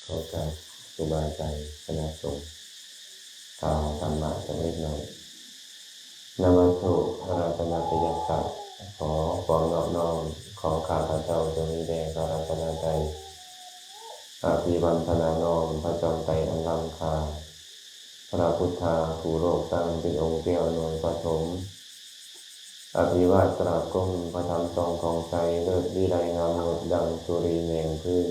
ຂໍກາບຄູບາອາຈານຄະນະສົງ ກ່າວທຳມະຈັກເລັກນ້ອຍ. ນະມະໂຕ ພະລັດຕະນະຕະຍັດຕະ ຂໍຄວາມນອບນ້ອມຂອງຂ້າພະເຈົ້າຈົ່ງມີແດ່ພະລັດຕະນະໄຕ. ອະພິວັນທະນານ້ອມພະຈອມໄຕອັນລ້ຳຄ່າ, ພະພຸດທາ ຜູ້ໂລກຕັ້ງເປັນອົງແກ້ວໜ່ວຍປະຖົມ. ອະພິວາດຕະລາກົມ ພະທຳສ່ອງຂອງໃສ ເລີດວິໄລງາມງົດດັ່ງສຸຣີແໜງພື້ນ.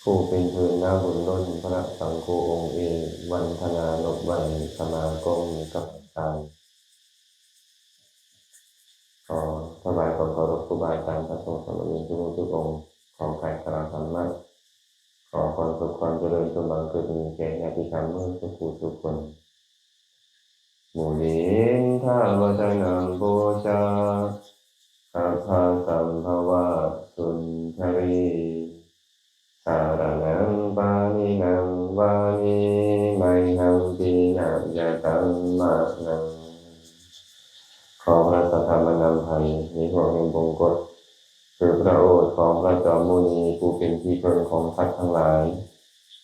ຜູ້ເປັນພື້ນນາບຸນລົ້ນ ພະສັງໂຄອົງເອກ ວັນທະນານົບໄຫວ້ສະມາຄົມກັບອາຈານ. ຂໍຖວາຍຄວາມເຄົາລົບຄູບາອາຈານ ພະສົງສາມະເນນທຸກອົງທຸກອົງ ຂໍກາບກະລາວທຳມະ ຂໍຄວາມສຸກຄວາມຈະເລີນສົມຫວັງເກີດມີແກ່ຍາດຕິທຳເໝິດທຸກຜູ້ທຸກຄົນ. ມຸນິນທະວັດທະນັງປູຊາ ສັບພະສັມພະວະສຸນທະລີ ສາລະນັງປະນິນາງວາມິ ໄມຫັງປິນະຍະຕັງມະນັງ. ຂໍພະລັດຕະທຳມານຳໃຜ ມີພວກແຫ່ງບົງກົດ ຄືພະໂອດຂອງພະຈອມມຸນີ ຜູ້ເປັນທີ່ເພິ່ງຂອງສັດທັງຫຼາຍ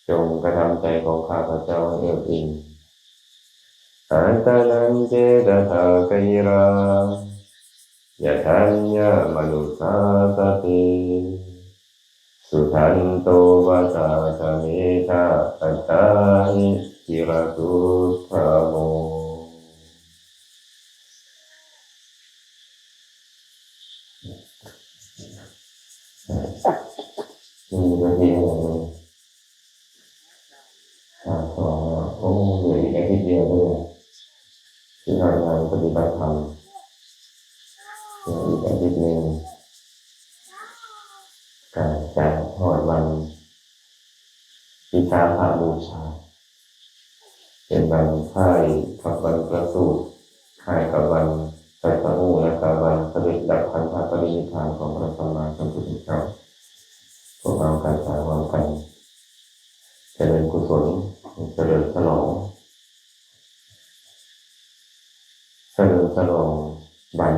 ຈົ່ງກະທຳໃຈຂອງຂ້າພະເຈົ້າໃຫ້ເອິບອີ່ມ. ອັດຕະນັນເຈຕະຖາຄະຫິຣາ ຍະທັນຍະມະນຸສາສະຕິ ສຸທັນໂຕວາຈາສະເມທາ ອັດຕາຫິທິລະຕຸດຖະໂມ. ມີແຕ່ທີ່ອັນນັ້ນເລີຍ ສາມສອງແລ້ວ. ໂອ້ ເຫຼືອອີກອາທິດດຽວເລີຍ ຊິຮອດງານປະຕິບັດທຳ ເຫຼືອອີກອາທິດໜຶ່ງ ກະຈະຮອດວັນວິສາຂະບູຊາ ເປັນວັນຄ້າຍກັບວັນປະສູດ ຄ້າຍກັບວັນຕຣັດສະຮູ້ ແລະ ກະວັນສະເດັດດັບຄັນທະປະລິນິບພານຂອງພະສຳມາສຳພຸດທະເຈົ້າ. ພວກເຮົາກະຈະຮ່ວມກັນຈະເລີນກຸສົນ ສະເຫຼີມສະຫຼອງ ສະເຫຼີມສະຫຼອງວັນ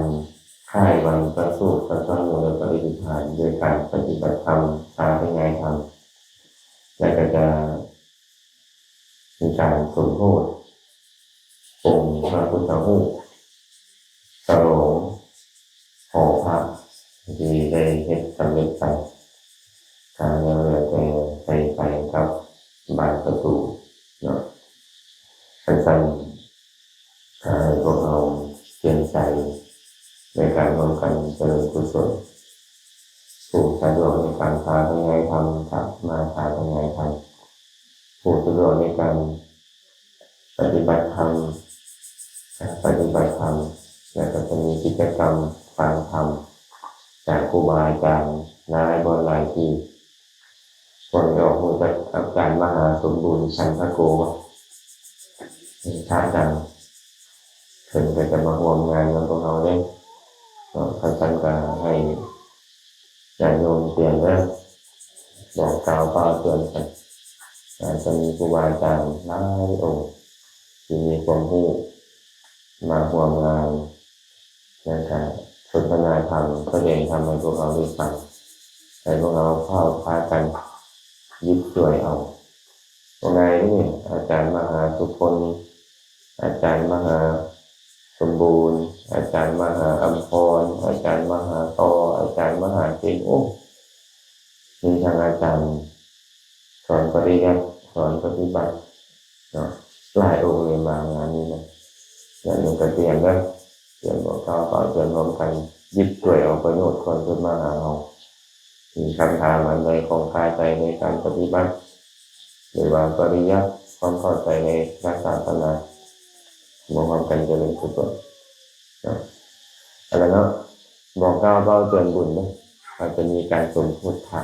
ຄ້າຍວັນປະສູດ ຕຣັດສະຮູ້ ແລະ ປະລິນິບພານ ໂດຍການປະຕິບັດທຳ ສາທະຍາຍທຳ ແລະ ກະຈະ ມີການສົມໂພດອົງພະພຸດທະຮູບ ສະຫຼອງຫໍພະທີ່ໄດ້ເຮັດສຳເລັດໄປ ກະຍັງເຫຼືອແຕ່ໃສ່ໄຟກັບບານປະຕູເນາະ. ຄັນຊັ້ນ ກະໃຫ້ພວກເຮົາຕຽມໃຈໃນການຮ່ວມກັນຈະເລີນກຸສົນ. ຜູ້ສະດວກໃນການສາທະຍາຍທຳ ກະມາສາທະຍາຍທຳ, ຜູ້ສະດວກໃນການປະຕິບັດທຳ ກະປະຕິບັດທຳ ແລະ ກະຈະມີກິດຈະກຳຟັງທຳຈາກຄູບາອາຈານຫຼາຍບ່ອນຫຼາຍທີ່. ພວກນີ້ອອກຮູ້ຈັກອາຈານມະຫາສົມບູນ ສັນທະໂກ ເປັນພະດັງ ເພິ່ນກະຈະມາຮ່ວມງານນຳພວກເຮົາເດ້. ເນາະ ຄັນຊັ້ນກະໃຫ້ຍາດໂຍມຕຽມເດີ ບອກກ່າວປ່າວເຕືອນກັນ. ອາດຈະມີຄູບາອາຈານຫຼາຍອົງທີ່ມີຄວາມຮູ້ມາຮ່ວມງານ ແລ້ວກະສົນທະນາທຳ ສະແດງທຳໃຫ້ພວກເຮົາໄດ້ຟັງ ໃຫ້ພວກເຮົາພ້າວພາກັນຢິບຊ່ວຍເອົາ. ບໍ່ງ່າຍເດ້ນີ້ ອາຈານມະຫາສຸພົນ ອາຈານມະຫາສົມບູນ ອາຈານມະຫາອຳພອນ ອາຈານມະຫາຕໍ່ ອາຈານມະຫາເຈັນ ໂອ້ ມີທັງອາຈານສອນປະລິຍັດ ສອນປະຕິບັດເນາະ ຫຼາຍອົງເລີຍມາງານນີ້ນະ. ຢ່າລືມກະຕຽມເດີ ຕຽມບອກກ່າວປ່າວເຕືອນຮ່ວມກັນ ຢິບຊ່ວຍເອົາປະໂຫຍດກ່ອນເພິ່ນມາຫາເຮົາ. ມີຄຳຖາມອັນໃດຂ້ອງຄາໃຈໃນການປະຕິບັດ ຫຼືວ່າປະລິຍັດ ຄວາມເຂົ້າໃຈໃນພະສາສະໜາ ມາຮ່ວມກັນຈະເລີນກຸສົນເນາະ. ອັນນັ້ນເນາະ ບອກກ່າວເວົ້າເຕືອນບຸນເນາະ ອາດຈະມີການສົມໂພດພະ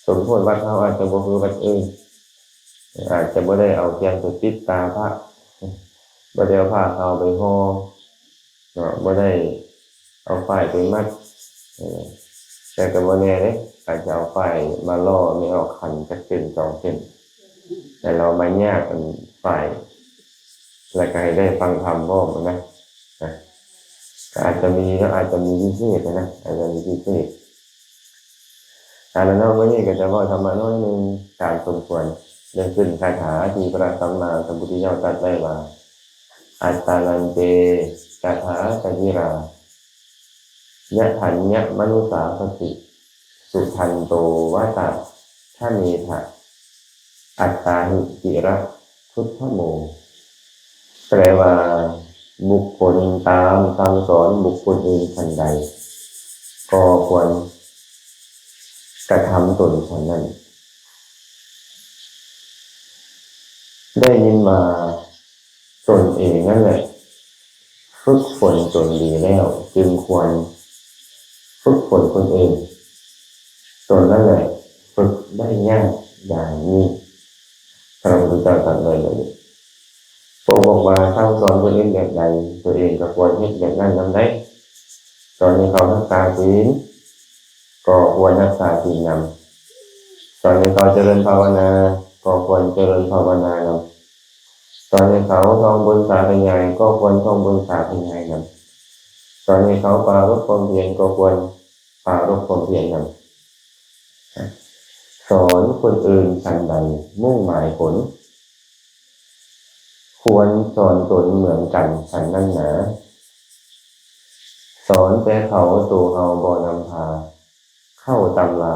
ສົມໂພດວັດເຮົາອາດຈະບໍ່ຄືວັດອື່ນ ອາດຈະບໍ່ໄດ້ເອົາທຽນໄປປິດຕາພະ ບໍ່ໄດ້ເອົາຜ້າຂາວໄປຫໍ່ ເນາະ ບໍ່ໄດ້ເອົາປ້າຍໄປມັດ ເອີ ແຕ່ກໍບໍ່ແນ່ເດ້ ອາດຈະເອົາປ້າຍມາຫຼໍ່ແມ່ອອກຂັນຈັກເສັ້ນສອງເສັ້ນ ແລ້ວເຮົາມາຍາກອັນປ້າຍ ແລ້ວກໍໃຫ້ໄດ້ຟັງທຳພ້ອມນະ ນະ ກໍອາດຈະມີເນາະ ອາດຈະມີພິເສດນະ ອາດຈະມີພິເສດ. ເອົາລະເນາະ, ມື້ນີ້ກໍຈະເວົ້າທຳມະໜ້ອຍໜຶ່ງຕາມສົມຄວນ ເລື່ອງຂຶ້ນຄາຖາທີ່ພະສຳມາສຳພຸດທະເຈົ້າຕັດໄວ້ວ່າ ອັດຕານັນເຕ ຕະຖາຄະທິຣາ ຍະທັນຍະມະນຸສາສະຕິ ສຸທັນໂຕວະຕະທະເມທະ ອັດຕາຫິຕິຣະທຸດທະໂມ. ແປວ່າ ບຸກຄົນຕາມສັ່ງສອນບຸກຄົນອື່ນສັນໃດ ກໍຄວນກະທຳຕົນສັນນັ້ນ. ໄດ້ຍິນວ່າ ຕົນເອງນັ້ນແຫຼະຝຶກຝົນຕົນດີແລ້ວ ຈຶ່ງຄວນຝຶກຝົນຄົນອື່ນ, ຕົນນັ້ນແຫຼະຝຶກໄດ້ຍາກຢ່າງຍິ່ງ. ພະພຸດທະເຈົ້າຕັດໄວ້ແບບນີ້. ພະອົງບອກວ່າ ສັ່ງສອນຄົນອື່ນແບບໃດ ຕົວເອງກໍຄວນເຮັດແບບນັ້ນນຳໄດ້. ສອນໃຫ້ເຂົາຮັກສາສິນ ກໍຄວນຮັກສາສິນນຳ. ສອນໃຫ້ເຂົາຈະເລີນພາວະນາ ກໍຄວນຈະເລີນພາວະນານຳ. ສອນໃຫ້ເຂົາທ່ອງບົນສາທະຍາຍ ກໍຄວນທ່ອງບົນສາທະຍາຍນຳ. ສອນໃຫ້ເຂົາປາລົບຄວາມພຽນ ກໍຄວນປາລົບຄວາມພຽນນຳ. ສອນຄົນອື່ນສັນໃດ ມຸ່ງໝາຍຜົນ ຄວນສອນຕົນເໝືອນກັນສັນນັ້ນນາ. ສອນແຕ່ເຂົາ ໂຕເຮົາບໍ່ນຳພາ ເຂົ້າຕຳລາ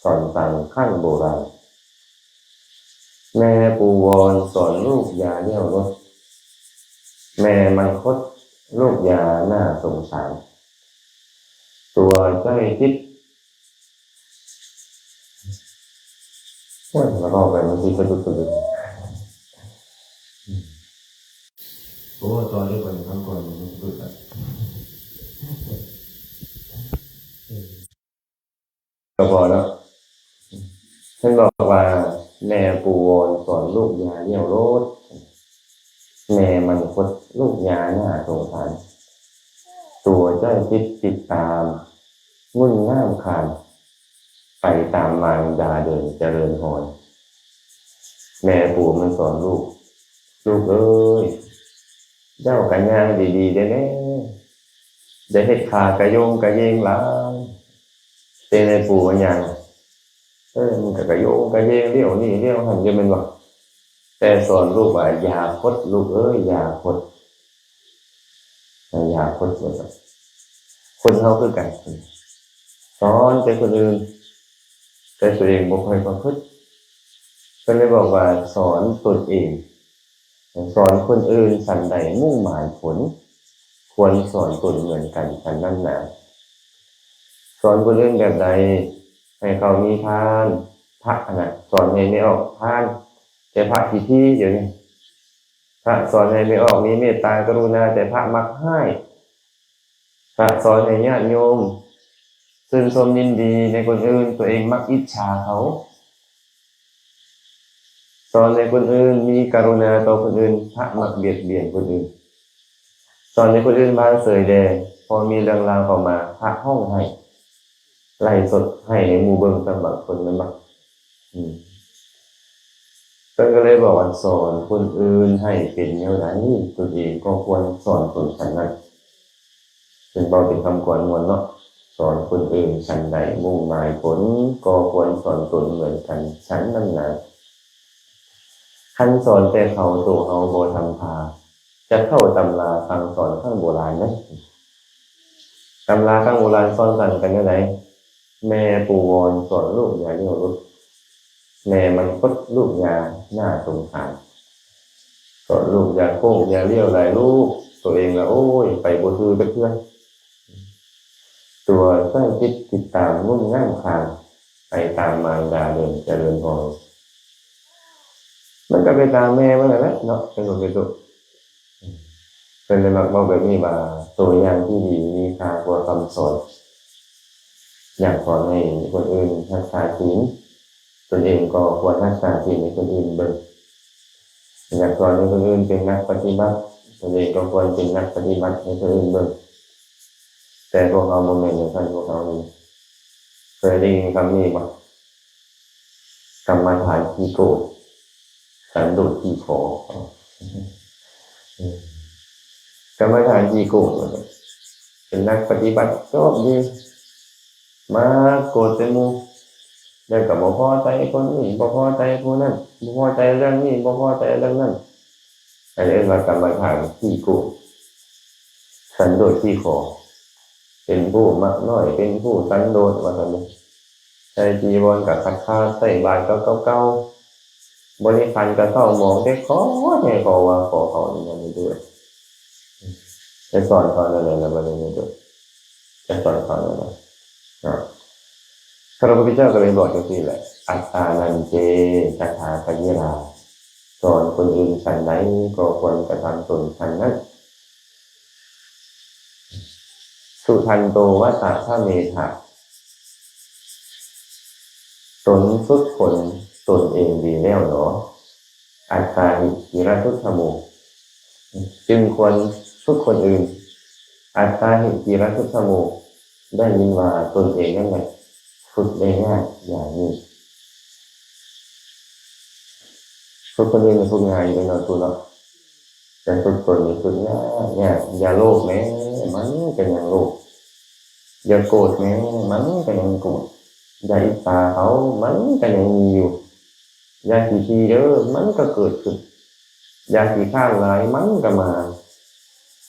ສອນສັ່ງຄັ້ງໂບລານ. ແມ່ປູວອນສອນລູກຢ່າລ້ຽວລົດ ແມ່ມັນຄົດລູກຢ່າໜ້າສົງສານ. ຕົວຈ້ອຍຕິດ ໂອ້ຍ ມາເວົ້າໄປມັນຊິສະດຸດສະດຸດ. ໂອ້ ຕໍ່ເລີຍ ບັດນີ້ຄຳກ່ອນມັນສະດຸດລະ ກໍພໍເນາະ. ເພິ່ນບອກວ່າ ແມ່ປູວອນສອນລູກຢ່າລ້ຽວລົດ ແມ່ມັນຄົດລູກຢ່າໜ້າສົງສານ. ຕົວຈ້ອຍຕິດຕິດຕາມ ງຸ່ນງາມຄານ ໄປຕາມມານດາເດີນຈະເລີນຮອຍ. ແມ່ປູມັນສອນລູກ ລູກເອີຍ ເຈົ້າກະຍ່າງດີໆແດ່ແນ່ ຢ່າເຮັດຂາກະໂຍງກະເຢງຫຼາຍ. ເປັນໃຫ້ປູມັນຍ່າງ ເອີ ມັນກະກະໂຍງກະເຢງລ້ຽວນີ້ລ້ຽວຫັ້ນຢູ່ແມ່ນບໍ່? ແຕ່ສອນລູກວ່າ ຢ່າຄົດລູກເອີຍ ຢ່າຄົດ ຢ່າຄົດວ່າຊັ້ນ. ຄົນເຮົາຄືກັນ ສອນແຕ່ຄົນອື່ນ ແຕ່ຕົວເອງບໍ່ຄ່ອຍປະພຶດ. ເພິ່ນເລີຍບອກວ່າ ສອນຕົນເອງ ສອນຄົນອື່ນສັນໃດ ມຸ່ງໝາຍຜົນ ຄວນສອນຕົນເໝືອນກັນສັນນັ້ນນາ. ສອນຄົນອື່ນແບບໃດ ໃຫ້ເຂົາມີທານ ພະຫັ້ນນະ ສອນໃຫ້ແມ່ອອກທານ ແຕ່ພະຂີ້ຖີ່ດຽວນີ້. ພະສອນໃຫ້ແມ່ອອກມີເມດຕາກະລຸນາ ແຕ່ພະມັກຮ້າຍ. ພະສອນໃຫ້ຍາດໂຍມຊື່ນຊົມຍິນດີໃນຄົນອື່ນ ຕົວເອງມັກອິດສາເຂົາ. ສອນໃຫ້ຄົນອື່ນມີກະລຸນາຕໍ່ຄົນອື່ນ ພະມັກບຽດບຽນຄົນອື່ນ. ສອນໃຫ້ຄົນອື່ນວາງເສີຍແດ່ ພໍມີເລື່ອງລາວເຂົ້າມາ ພະຮ້ອງໄຫ້ ໄລຟ໌ສົດໃຫ້ໃນໝູ່ເບິ່ງ ສ່ຳບາງຄົນແມ່ນບໍ່? ອືມ ເພິ່ນກໍເລີຍບອກວ່າ ສອນຄົນອື່ນໃຫ້ເປັນແນວໃດ ຕົນເອງກໍຄວນສອນຕົນສັນນັ້ນ. ເພິ່ນເວົ້າເປັນຄຳກອນມ່ວນເນາະ ສອນຄົນອື່ນສັນໃດ ມຸ່ງໝາຍຜົນ ກໍຄວນສອນຕົນເໝືອນກັນສັນນັ້ນນາ. ຄັນສອນແຕ່ເຂົາ ໂຕເຮົາບໍ່ທຳພາ ຈະເຂົ້າຕຳລາສັ່ງສອນຄັ້ງໂບລານເດ້. ຕຳລາຄັ້ງໂບລານສອນສັ່ງກັນແນວໃດ? ແມ່ປູວອນສອນລູກຢ່າລ້ຽວລົດ ແມ່ມັນຄົດລູກຢ່າໜ້າສົງສານ. ສອນລູກຢ່າໂຄ້ງຢ່າລ້ຽວຫຼາຍລູກ ໂຕເອງລະ ໂອ້ຍ ໄປບໍ່ຖືກຈັກເທື່ອ. ຕົວໃຊ້ຈິດຕິດຕາມງຸ່ນງາມຄານ ໄປຕາມມານດາເດີນຈະເລີນຮອຍ. ມັນກໍໄປຕາມແມ່ມັນຫັ້ນແຫຼະເນາະ ເປັນບໍ່ເປັນໂຕ. ເພິ່ນໄດ້ມັກເວົ້າແບບນີ້ວ່າ ຕົວຢ່າງທີ່ດີມີຄ່າກວ່າຄຳສອນ. ຢາກສອນໃຫ້ຄົນອື່ນຮັກສາສິນ ຕົນເອງກໍຄວນຮັກສາສິນໃຫ້ຄົນອື່ນເບິ່ງ. ຢາກສອນໃຫ້ຄົນອື່ນເປັນນັກປະຕິບັດ ຕົນເອງກໍຄວນເປັນນັກປະຕິບັດໃຫ້ຄົນອື່ນເບິ່ງ. ແຕ່ພວກເຮົາບໍ່ແມ່ນຈັ່ງຊັ້ນ, ພວກເຮົານີ້ ເຄີຍໄດ້ຍິນຄຳນີ້ບໍ່? ກຳມະຖານຂີ້ໂກດ ສັນໂດດຂີ້ຂໍ. ກຳມະຖານຂີ້ໂກດ ເປັນນັກປະຕິບັດຈອບດີ ມັກໂກດໃສ່ໝູ່. ແລ້ວກໍບໍ່ພໍໃຈຄົນນີ້ ບໍ່ພໍໃຈຜູ້ນັ້ນ ບໍ່ພໍໃຈເລື່ອງນີ້ ບໍ່ພໍໃຈເລື່ອງນັ້ນ ອັນນີ້ເອີ້ນວ່າກຳມະຖານຂີ້ໂກງ ສັນໂດດຂີ້ຂໍ ເປັນຜູ້ມັກນ້ອຍ ເປັນຜູ້ສັນໂດດ ວ່າຊັ້ນເດ. ໃສ່ຈີວອນກໍຂາດໆ ໃສ່ບາດກໍເກົ່າໆ ບໍລິຂານກໍເສົ້າໝອງ ແຕ່ຂໍແທ້ຂໍວ່າ ຂໍເຂົານີ້ນະ ແມ່ນເດີ. ຈະສອນເຂົາແນວໃດລະບາດນີ້ແມ່ນເດີ? ຈະສອນເຂົາແນວໃດເນາະ? ພະພຸດທະເຈົ້າກໍເລີຍບອກຈັ່ງຊີ້ແຫຼະ ອັດຕານັນເຈ ຕະຖາຄະລິລາ ສອນຄົນອື່ນສັນໃດ ກໍຄວນກະທຳຕົນສັນນັ້ນ. ສຸທັນໂຕ ວະຕະທະເມທະ ຕົນຝຶກຝົນຕົນເອງດີແລ້ວເນາະ ອັດຕາຫິ ກິລະທຸດທະໂມ ຈຶ່ງຄວນຝຶກຄົນອື່ນ ອັດຕາຫິ ກິລະທຸດທະໂມ ໄດ້ຍິນວ່າຕົນເອງນັ້ນແຫຼະຝຶກໄດ້ຍາກຢ່າງຍິ່ງ. ຝຶກຄົນອື່ນມັນຝຶກງ່າຍຢູ່ເນາະ ຕູເນາະ ແຕ່ຝຶກຕົນນີ້ຝຶກຍາກ ຍາກ. ຢ່າໂລບແມ້ ມັນກໍຍັງໂລບ. ຢ່າໂກດແມ້ ມັນກໍຍັງໂກດ. ຢ່າອິດສາເຂົາ ມັນກໍຍັງມີຢູ່. ຢ່າຂີ້ຖີ່ເດີ ມັນກໍເກີດຂຶ້ນ. ຢ່າຂີ້ຄ້ານຫຼາຍ ມັນກໍມາ.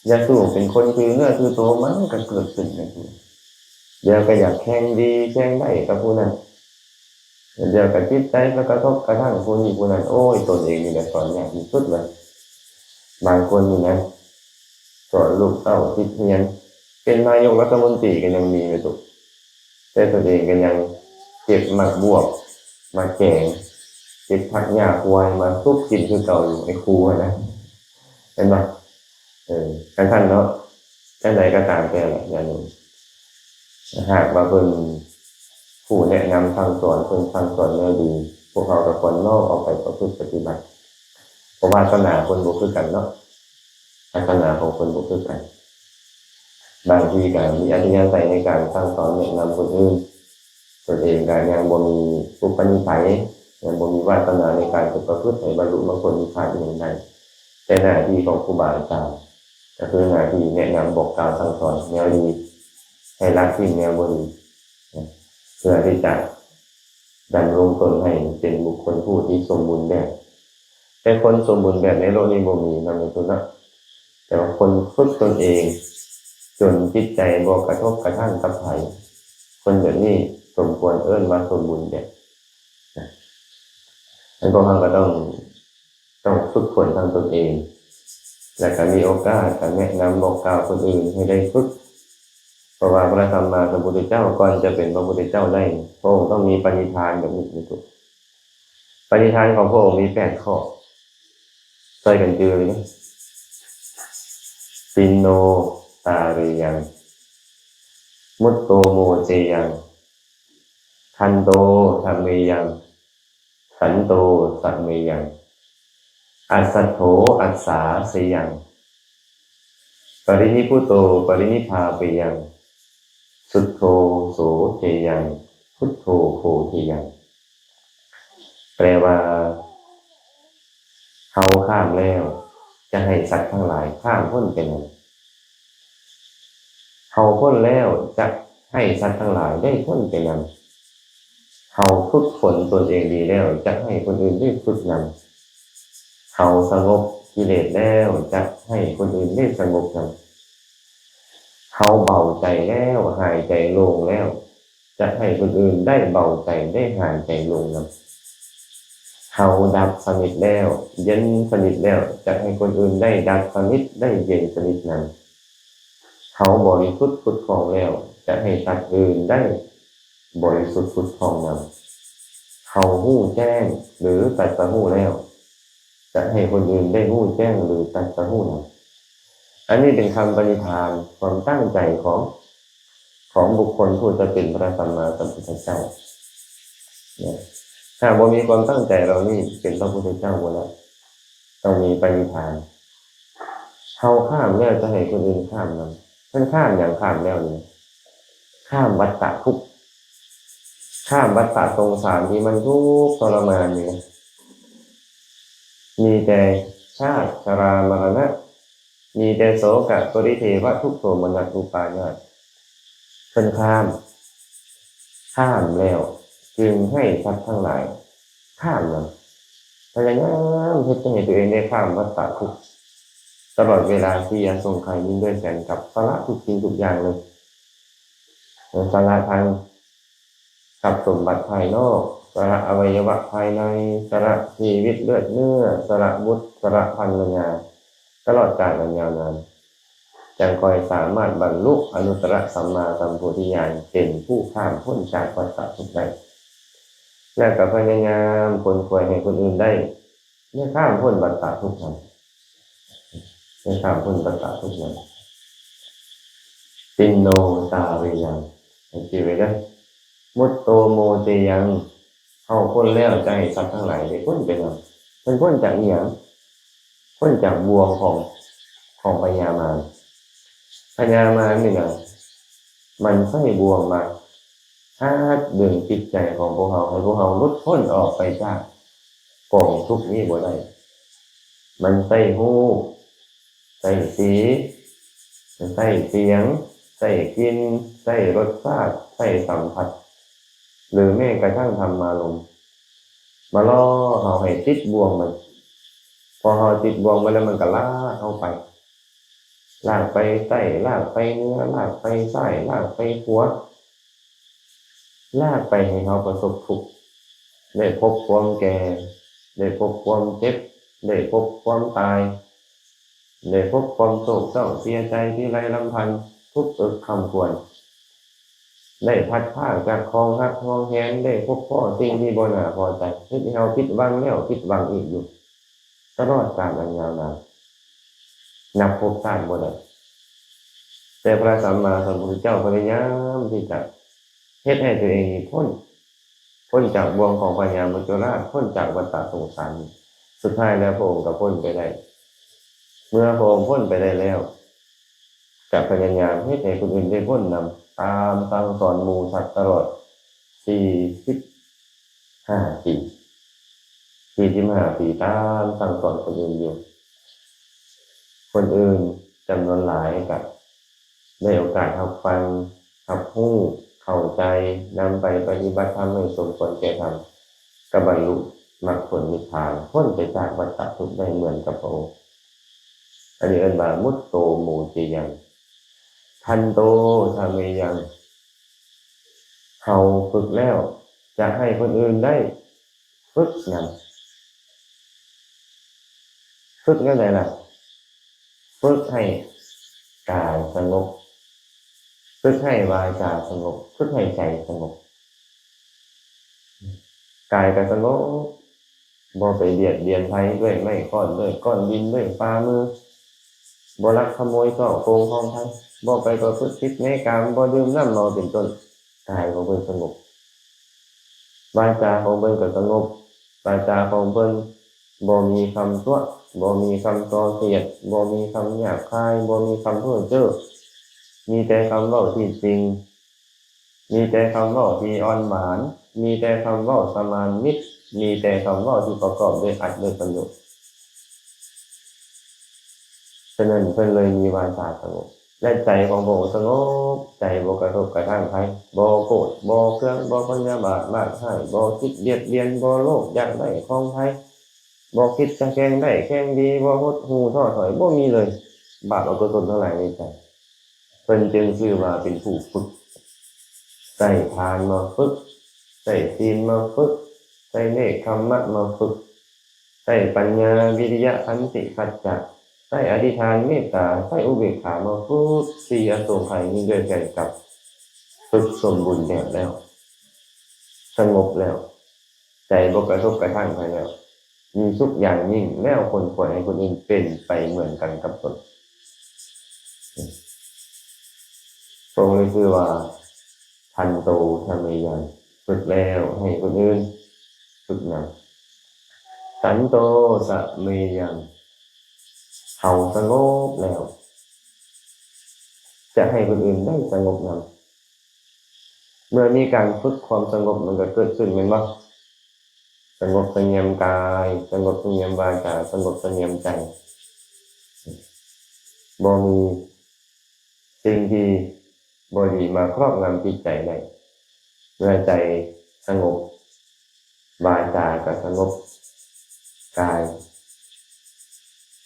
ຢ່າສູ້ເປັນຄົນຖືເນື້ອຖືໂຕ ມັນກໍເກີດຂຶ້ນຈັ່ງຊີ້. ດຽວກໍຢາກແຂ່ງດີແຂ່ງໄດ້ກັບຜູ້ນັ້ນ ດຽວກໍຈິດໃຈໄປກະທົບກະທັ່ງຜູ້ນີ້ຜູ້ນັ້ນ. ໂອ້ຍ ຕົນເອງນີ້ແຫຼະສອນຍາກທີ່ສຸດເລີຍ. ບາງຄົນນີ້ນະ ສອນລູກເຕົ້າຕິດຮຽນ ເປັນນາຍົກລັດຖະມົນຕີກໍຍັງມີແມ່ຕຸກ ແຕ່ຕົນເອງກໍຍັງເກັບໝາກບວບ ໝາກແກງ ເກັບຜັກຫຍ້າຄວາຍມາສຸກກິນຄືເກົ່າຢູ່ ໄອ້ຄູຫັ້ນນະ ແມ່ນບໍ່? ເອີ ຈັ່ງຊັ້ນເນາະ ຈັ່ງໃດກໍຕາມແຕ່ແຫຼະ ຢ່າລືມ ຫາກວ່າເພິ່ນຜູ້ແນະນຳສັ່ງສອນ ເພິ່ນສັ່ງສອນແນວດີ ພວກເຮົາກໍຄວນນ້ອມເອົາໄປປະພຶດປະຕິບັດ ເພາະວາສະໜາຄົນບໍ່ຄືກັນເນາະ ວາສະໜາຂອງຄົນບໍ່ຄືກັນ. ບາງທີກໍມີອັດທະຍາໄສໃນການສັ່ງສອນແນະນຳຄົນອື່ນ ຕົນເອງກໍຍັງບໍ່ມີອຸປະນິໄສ ຍັງບໍ່ມີວາສະໜາໃນການໄປປະພຶດໃຫ້ບັນລຸມັກຜົນນິບພານອີ່ຫຍັງໄດ້. ແຕ່ໜ້າທີ່ຂອງຄູບາອາຈານ ກໍຄືໜ້າທີ່ແນະນຳບອກກ່າວສັ່ງສອນແນວດີ ໃຫ້ລະຖິ້ມແນວບໍ່ດີ ເພື່ອທີ່ຈະດຳລົງຕົນໃຫ້ເປັນບຸກຄົນຜູ້ທີ່ສົມບູນແບບ. ແຕ່ຄົນສົມບູນແບບໃນໂລກນີ້ບໍ່ມີນຳໃນຕົນເນາະ ແຕ່ວ່າຄົນຝຶກຕົນເອງຈົນຈິດໃຈບໍ່ກະທົບກະທັ່ງກັບໃຜ ຄົນແບບນີ້ສົມຄວນເອີ້ນວ່າສົມບູນແບບ. ອັນພວກເຮົາກໍຕ້ອງ ຕ້ອງຝຶກຝົນທັງຕົນເອງ ແລະກໍມີໂອກາດກະແນະນຳບອກກ່າວຄົນອື່ນໃຫ້ໄດ້ຝຶກ. ເພາະວ່າພະສຳມາສຳພຸດທະເຈົ້າກ່ອນຈະເປັນພະພຸດທະເຈົ້າໄດ້ ພະອົງຕ້ອງມີປະນິທານແບບນີ້ ປະນິທານຂອງພະອົງມີແປດຂໍ້ ຊ່ອຍກັນຈື່ເລີຍ ຕິນໂນ ຕາເຣຍັງ ມຸດໂຕ ໂມເຊຍັງ ທັນໂຕ ທຳເມຍັງ ສັນໂຕ ສະເມຍັງ ອັດສັດໂທ ອັດສາເຊຍັງ ປະລິນິບພຸດໂຕ ປະລິນິບພາເປຍັງ ສຸດໂທ ໂສເທຍັງ ພຸດໂທ ໂພເທຍັງ. ແປວ່າ ເຮົາຂ້າມແລ້ວ ຈະໃຫ້ສັດທັງຫຼາຍຂ້າມພົ້ນໄປນຳ. ເຮົາພົ້ນແລ້ວ ຈະໃຫ້ສັດທັງຫຼາຍໄດ້ພົ້ນໄປນຳ. ເຮົາຝຶກຝົນຕົນເອງດີແລ້ວ ຈະໃຫ້ຄົນອື່ນໄດ້ຝຶກນຳ. ເຮົາສະຫງົບກິເລດແລ້ວ ຈະໃຫ້ຄົນອື່ນໄດ້ສະຫງົບນຳ. ເຮົາເບົາໃຈແລ້ວ ຫາຍໃຈໂລ່ງແລ້ວ ຈະໃຫ້ຄົນອື່ນໄດ້ເບົາໃຈ ໄດ້ຫາຍໃຈໂລ່ງນຳ. ເຮົາດັບສະໜິດແລ້ວ ເຢັນສະໜິດແລ້ວ ຈະໃຫ້ຄົນອື່ນໄດ້ດັບສະໜິດ ໄດ້ເຢັນສະໜິດນຳ. ເຮົາບໍລິສຸດຜຸດຜ່ອງແລ້ວ ຈະໃຫ້ສັດອື່ນໄດ້ບໍລິສຸດຜຸດຜ່ອງນຳ. ເຮົາຮູ້ແຈ້ງ ຫຼື ຕັດສະຮູ້ແລ້ວ ຈະໃຫ້ຄົນອື່ນໄດ້ຮູ້ແຈ້ງ ຫຼື ຕັດສະຮູ້ນຳ. ອັນນີ້ເປັນຄຳປະນິທານ ຄວາມຕັ້ງໃຈຂອງ ຂອງບຸກຄົນຜູ້ຈະເປັນພະສຳມາສຳພຸດທະເຈົ້າ. ຫາກບໍ່ມີຄວາມຕັ້ງໃຈເຫຼົ່ານີ້ ເປັນພະພຸດທະເຈົ້າບໍ່ໄດ້. ຕ້ອງມີປະນິທານ ເຮົາຂ້າມແລ້ວຈະໃຫ້ຄົນອື່ນຂ້າມນຳ. ເພິ່ນຂ້າມຫຍັງ? ຂ້າມແລ້ວນີ້ ຂ້າມວັດຕະທຸກ ຂ້າມວັດຕະສົງສານທີ່ມັນທຸກທໍລະມານນີ້ນະ ມີແຕ່ຊາດ ຊະລາ ມະລະນະ ມີແຕ່ໂສກະ ປະລິເທວະ ທຸກໂສມະນັດ ອຸປາຍາດ. ເພິ່ນຂ້າມ ຂ້າມແລ້ວ ຈຶ່ງໃຫ້ສັດທັງຫຼາຍຂ້າມມັນ. ພະຍາຍາມເຮັດໃຫ້ຕົວເອງໄດ້ຂ້າມວັດຕະທຸກ ຕະຫຼອດເວລາທີ່ອະສົງໄຂຍຍິ່ງດ້ວຍແສນກັບ ສະຫຼະທຸກສິ່ງທຸກຢ່າງເລີຍ. ສະຫຼະທັງ ຊັບສົມບັດພາຍນອກ, ສະຫຼະອະໄວຍະວະພາຍໃນ, ສະຫຼະຊີວິດເລືອດເນື້ອ, ສະຫຼະບຸດ, ສະຫຼະພັນລະຍາ, ຕະຫຼອດການອັນຍາວນານ, ຈັ່ງຄ່ອຍສາມາດບັນລຸອະນຸດຕະລະສຳມາສຳໂພທິຍານ ເປັນຜູ້ຂ້າມພົ້ນຈາກວັດຕະທຸກໄດ້. ແລະກໍພະຍາຍາມຂົນຂວາຍໃຫ້ຄົນອື່ນໄດ້ ໄດ້ຂ້າມພົ້ນວັດຕະທຸກນັ້ນ, ໄດ້ຂ້າມພົ້ນວັດຕະທຸກນັ້ນ. ຕິນໂນ ຈາເຣຍັງ, ໃຫ້ຈື່ໄວ້ເດີ, ມຸດໂຕ ໂມເຈຍັງ, ເຮົາພົ້ນແລ້ວ ຈະໃຫ້ສັດທັງຫຼາຍໄດ້ພົ້ນໄປນຳ. ເພິ່ນພົ້ນຈາກອີ່ຫຍັງ? ພົ້ນຈາກບ່ວງຂອງ ຂອງພະຍາມານ. ພະຍາມານນີ້ນະ ມັນໃຊ້ບ່ວງມາຮັດດຶງຈິດໃຈຂອງພວກເຮົາ ໃຫ້ພວກເຮົາຫຼຸດພົ້ນອອກໄປຈາກກອງທຸກນີ້ບໍ່ໄດ້. ມັນໃຊ້ຮູບ, ໃຊ້ສີ, ໃຊ້ສຽງ, ໃຊ້ກິ່ນ, ໃຊ້ລົດຊາດ, ໃຊ້ສຳຜັດ ຫຼືແມ້ກະທັ້ງທຳມາລົມ ມາຫຼໍ່ເຮົາໃຫ້ຕິດບ່ວງມັນ. ພໍເຮົາຕິດບ່ວງມັນແລ້ວ ມັນກໍລາກເຮົາໄປ, ລາກໄປໃຕ້, ລາກໄປເໜືອ, ລາກໄປຊ້າຍ, ລາກໄປຂວາ, ລາກໄປໃຫ້ເຮົາປະສົບທຸກ, ໄດ້ພົບຄວາມແກ່, ໄດ້ພົບຄວາມເຈັບ, ໄດ້ພົບຄວາມຕາຍ, ໄດ້ພົບຄວາມໂສກເສົ້າເສຍໃຈທີ່ໄຮ້ລຳພັນ, ທຸກເອິກຄຳຄວນ, ໄດ້ພັດພາກຈາກຂອງຮັກຫວງແຫນ, ໄດ້ພົບພໍ້ສິ່ງທີ່ບໍ່ໜ້າພໍໃຈ, ເຮັດໃຫ້ເຮົາຜິດຫວັງແລ້ວຜິດຫວັງອີກຢູ່ ຕະຫຼອດການອັນຍາວນານ, ນັບພົບຊາດບໍ່ໄດ້. ແຕ່ພະສຳມາສຳພຸດທະເຈົ້າພະຍາຍາມທີ່ຈະເຮັດໃຫ້ຕົວເອງນີ້ພົ້ນ, ພົ້ນຈາກບ່ວງຂອງພະຍາມະຈຸລາດ, ພົ້ນຈາກວັດຕະສົງສານນີ້. ສຸດທ້າຍແລ້ວພະອົງກໍພົ້ນໄປໄດ້. ເມື່ອພະອົງພົ້ນໄປໄດ້ແລ້ວ, ຈະພະຍາຍາມເຮັດໃຫ້ຄົນອື່ນໄດ້ພົ້ນນຳ, ຕາມສັ່ງສອນໝູ່ສັດຕະຫຼອດສີ່ສິບຫ້າປີ, ສີ່ສິບຫ້າປີ ຕາມສັ່ງສອນຄົນອື່ນຢູ່. ຄົນອື່ນຈຳນວນຫຼາຍກໍໄດ້ໂອກາດຮັບຟັງ, ຮັບຮູ້, ເຂົ້າໃຈ, ນຳໄປປະຕິບັດທຳໃຫ້ສົມຄວນແກ່ທຳ, ກໍບັນລຸມັກຜົນນິບພານ, ພົ້ນໄປຈາກວັດຕະທຸກໄດ້ເໝືອນກັບພະອົງ. ອັນນີ້ເອີ້ນວ່າ ມຸດໂຕ ໂມເຈຍັງ, ທັນໂຕ ທະເມຍັງ. ເຮົາຝຶກແລ້ວ ຈະໃຫ້ຄົນອື່ນໄດ້ຝຶກນຳ. ຝຶກແນວໃດລະ? ຝຶກໃຫ້ກາຍສະຫງົບ, ຝຶກໃຫ້ວາຈາສະຫງົບ, ຝຶກໃຫ້ໃຈສະຫງົບ. ກາຍກໍສະຫງົບ, ບໍ່ໄປບຽດບຽນໃຜດ້ວຍໄມ້ຄ້ອນ, ດ້ວຍກ້ອນດິນ, ດ້ວຍຝ່າມື, ບໍ່ລັກຂະໂມຍສໍ້ໂກງຂອງໃຜ, ບໍ່ໄປປະພຶດຜິດໃນກາມ, ບໍ່ດື່ມນ້ຳເມົາເປັນຕົ້ນ. ກາຍຂອງເພິ່ນສະຫງົບ, ວາຈາຂອງເພິ່ນກໍສະຫງົບ, ວາຈາຂອງເພິ່ນບໍ່ມີຄຳຕົວະ, ບໍ່ມີຄຳສ່ອສຽດ, ບໍ່ມີຄຳຫຍາບຄາຍ, ບໍ່ມີຄຳເພ້ອເຈ້ອ, ມີແຕ່ຄຳເວົ້າທີ່ຈິງ. ມີແຕ່ຄຳເວົ້າທີ່ອ່ອນຫວານ, ມີແຕ່ຄຳເວົ້າສະໝານມິດ, ມີແຕ່ຄຳເວົ້າທີ່ປະກອບດ້ວຍອັດດ້ວຍປະໂຫຍດ. ສະນັ້ນເພິ່ນເລີຍມີວາຈາສະຫງົບ ແລະ ໃຈຂອງພະອົງສະຫງົບ, ໃຈບໍ່ກະທົບກະທາງໃຜ, ບໍ່ໂກດ, ບໍ່ເຄືອງ, ບໍ່ພະຍາບາດມາດຮ້າຍ, ບໍ່ຄິດບຽດບຽນ, ບໍ່ໂລບຢາກໄດ້ຂອງໃຜ, ບໍ່ຄິດຈະແຂ່ງໄດ້ແຂ່ງດີ, ບໍ່ຫົດຫູ້ທໍ້ຖອຍ, ບໍ່ມີເລີຍບາບອະກຸສົນທັງຫຼາຍໃນໃຈ. ເພິ່ນຈຶ່ງຊື່ວ່າເປັນຜູ້ຝຶກ, ໃຊ້ທານມາຝຶກ, ໃຊ້ສິນມາຝຶກ, ໃຊ້ເນກຂະມະມາຝຶກ, ໃຊ້ປັນຍາ, ວິລິຍະ, ຂັນຕິ, ສັດຈະ, ໃຊ້ອະທິຖານ, ເມດຕາ, ໃຊ້ອຸເບກຂາມາຝຶກ, ສີ່ອະສົງໄຂຍຍິ່ງດ້ວຍແສນກັບ, ຝຶກສົມບູນແບບແລ້ວ, ສະຫງົບແລ້ວ, ໃຈບໍ່ກະທົບກະທາງໃຜແລ້ວ, ມີສຸກຢ່າງຍິ່ງແລ້ວ ຂົນຂວາຍໃຫ້ຄົນອື່ນເປັນໄປເໝືອນກັນກັບຕົນ. ພະອົງນີ້ຊື່ວ່າ ທັນໂຕ ທະເມຍັງ, ຝຶກແລ້ວໃຫ້ຄົນອື່ນຝຶກນຳ. ສັນໂຕ ສະເມຍັງ, ເຮົາສະຫງົບແລ້ວ ຈະໃຫ້ຄົນອື່ນໄດ້ສະຫງົບນຳ. ເມື່ອມີການຝຶກຄວາມສະຫງົບ ມັນກໍເກີດຂຶ້ນແມ່ນບໍ່? ສະຫງົບສະຫງຽມກາຍ, ສະຫງົບສະຫງຽມວາຈາ, ສະຫງົບສະຫງຽມໃຈ, ບໍ່ມີສິ່ງທີ່ບໍ່ດີມາຄອບງຳຈິດໃຈໄດ້. ເມື່ອໃຈ ສະຫງົບ, ວາຈາກໍສະຫງົບ, ກາຍ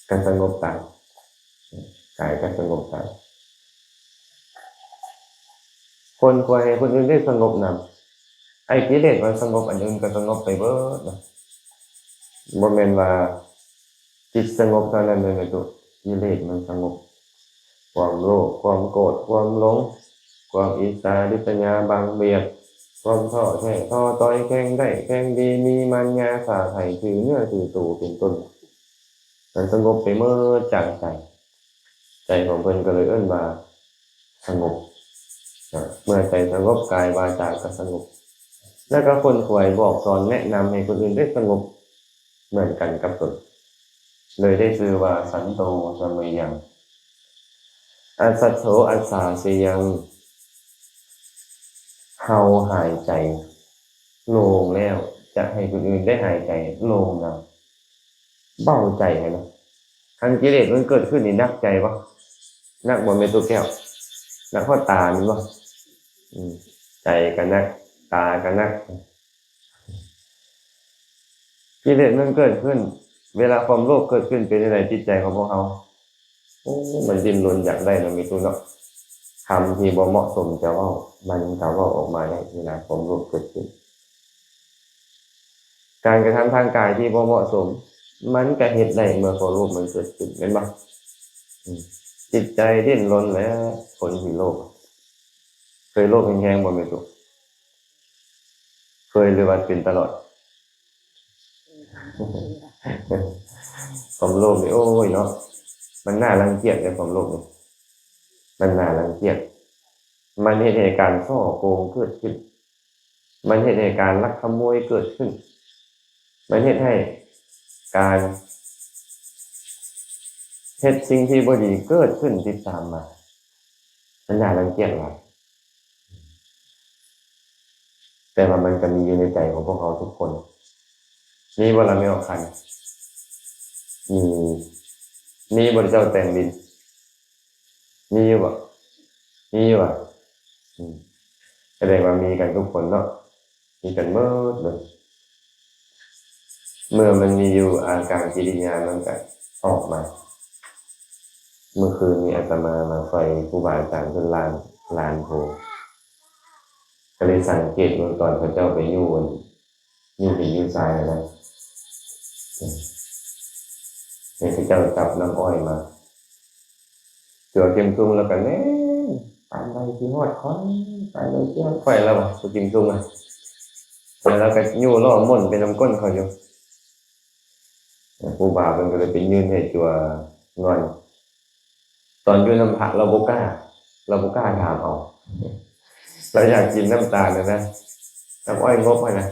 ກໍສະຫງົບຕາມ, ກາຍກໍສະຫງົບຕາມ. ຄົນຄວນໃຫ້ຄົນອື່ນໄດ້ສະຫງົບນຳ. ໄອ້ກິເລດມັນສະຫງົບ, ອັນອື່ນກໍສະຫງົບໄປເບີດນະ. ບໍ່ແມ່ນວ່າຈິດສະຫງົບເທົ່ານັ້ນເດີແມ່ຕູ້, ກິເລດມັນສະຫງົບ. ຄວາມໂລບ, ຄວາມໂກດ, ຄວາມຫຼົງ, ຄວາມອິດສາລິດສະຫຍາ, ບາງບຽດ, ຄວາມທໍ້ແທ້, ທໍ້ຕ້ອຍ, ແຂ່ງໄດ້, ແຂ່ງດີ, ມີມານຍາ, ສາໄຖ, ຖືເນື້ອຖືໂຕ ເປັນຕົ້ນ. ມັນສະຫງົບໄປເໝິດຈາກໃຈ. ໃຈຂອງເພິ່ນກໍເລີຍເອີ້ນວ່າສະຫງົບ. ເມື່ອໃຈສະຫງົບ, ກາຍວາຈາກໍສະຫງົບ. ແລ້ວກໍຂົນຂວາຍບອກສອນແນະນຳໃຫ້ຄົນອື່ນໄດ້ສະຫງົບເໝືອນກັນກັບຕົນ. ເລີຍໄດ້ຊື່ວ່າ ສັນໂຕ ສະເມຍັງ ອັດສັດໂທ ອັດສາເຊຍັງ. ເຮົາຫາຍໃຈໂລ່ງແລ້ວ ຈະໃຫ້ຄົນອື່ນໄດ້ຫາຍໃຈໂລ່ງນຳ. ເບົາໃຈຫັ້ນນະ. ຄັນກິເລດມັນເກີດຂຶ້ນນີ້ໜັກໃຈບໍ່? ໜັກບໍ່ແມ່ຕູ້ແກ້ວ? ໜັກຮອດຕາແມ່ນບໍ່? ອືມ ໃຈກໍໜັກ ຕາກໍໜັກ. ກິເລດມັນເກີດຂຶ້ນ ເວລາຄວາມໂລບເກີດຂຶ້ນເປັນຈັ່ງໃດຈິດໃຈຂອງພວກເຮົາ? ໂອ້ ມັນດີ້ນລົນຢາກໄດ້ເນາະແມ່ຕູ້ເນາະ. ຄຳທີ່ບໍ່ເໝາະສົມຈະເວົ້າ ມັນກໍເວົ້າອອກມາໄດ້ເວລາຄວາມໂລບເກີດຂຶ້ນ. ການກະທຳທາງກາຍທີ່ບໍ່ເໝາະສົມ ມັນກະເຮັດໄດ້ເມື່ອຄວາມໂລບມັນເກີດຂຶ້ນ ແມ່ນບໍ່? ອືມ ຈິດໃຈດີ້ນລົນແຫຼະ ຄົນທີ່ໂລບ. ເຄີຍໂລບແຮງໆບໍ່ແມ່ຕູ້? ເຄີຍ ຫຼືວ່າເປັນຕະຫຼອດ? ຄວາມໂລບນີ້ ໂອ້ຍເນາະ ມັນໜ້າລັງກຽດເດ້ ຄວາມໂລບນີ້ ມັນໜ້າລັງກຽດ. ມັນເຮັດໃຫ້ການສໍ້ໂກງເກີດຂຶ້ນ. ມັນເຮັດໃຫ້ການລັກຂະໂມຍເກີດຂຶ້ນ. ມັນເຮັດໃຫ້ການເຮັດສິ່ງທີ່ບໍ່ດີເກີດຂຶ້ນຕິດຕາມມາ. ມັນໜ້າລັງກຽດຫຼາຍ. ແຕ່ວ່າມັນກໍມີຢູ່ໃນໃຈຂອງພວກເຮົາທຸກຄົນ. ມີບໍ່ລະແມ່ອອກຄັນ? ມີ. ມີບໍ່ເຈົ້າແຕ່ງດິນ? ມີຢູ່ບໍ່? ມີຢູ່ຫວາ? ອືມ ສະແດງວ່າມີກັນທຸກຄົນເນາະ. ມີກັນເໝິດເລີຍ. ເມື່ອມັນມີຢູ່ ອາການກິລິຍາມັນກະອອກມາ. ເມື່ອຄືນນີ້ອາດຕະມາມາຊ່ອຍຄູບາອາຈານເພິ່ນລ້າງລານໂພ ກໍເລີຍສັງເກດເບິ່ງຕອນເຂົາເຈົ້າໄປຢູ່ ຢູ່ຫີນຢູ່ຊາຍຫັ້ນນະ ໃຫ້ເຂົາເຈົ້າຈັບນ້ຳອ້ອຍມາ ຕົວເຂັ້ມສູງ ແລ້ວກໍແລ່ນ ປານໃດຊິຮອດຂ້ອຍ ປານໃດຊິຮອດຂ້ອຍ ລາວວ່າ ຕົວເຂັ້ມສູງນະ. ແລ້ວລາວກໍຢູ່ລໍ້ມ່ອນໄປນຳກົ້ນເຂົາຢູ່. ຄູບາເພິ່ນກໍເລີຍໄປຍື່ນໃຫ້ຕົວງ່ອນ. ຕອນຢູ່ນຳພະລາວບໍ່ກ້າ ລາວບໍ່ກ້າຖາມເອົາ ລາວຢາກກິນນ້ຳຕານຫັ້ນນະ ນ້ຳອ້ອຍງົບຫັ້ນນະ.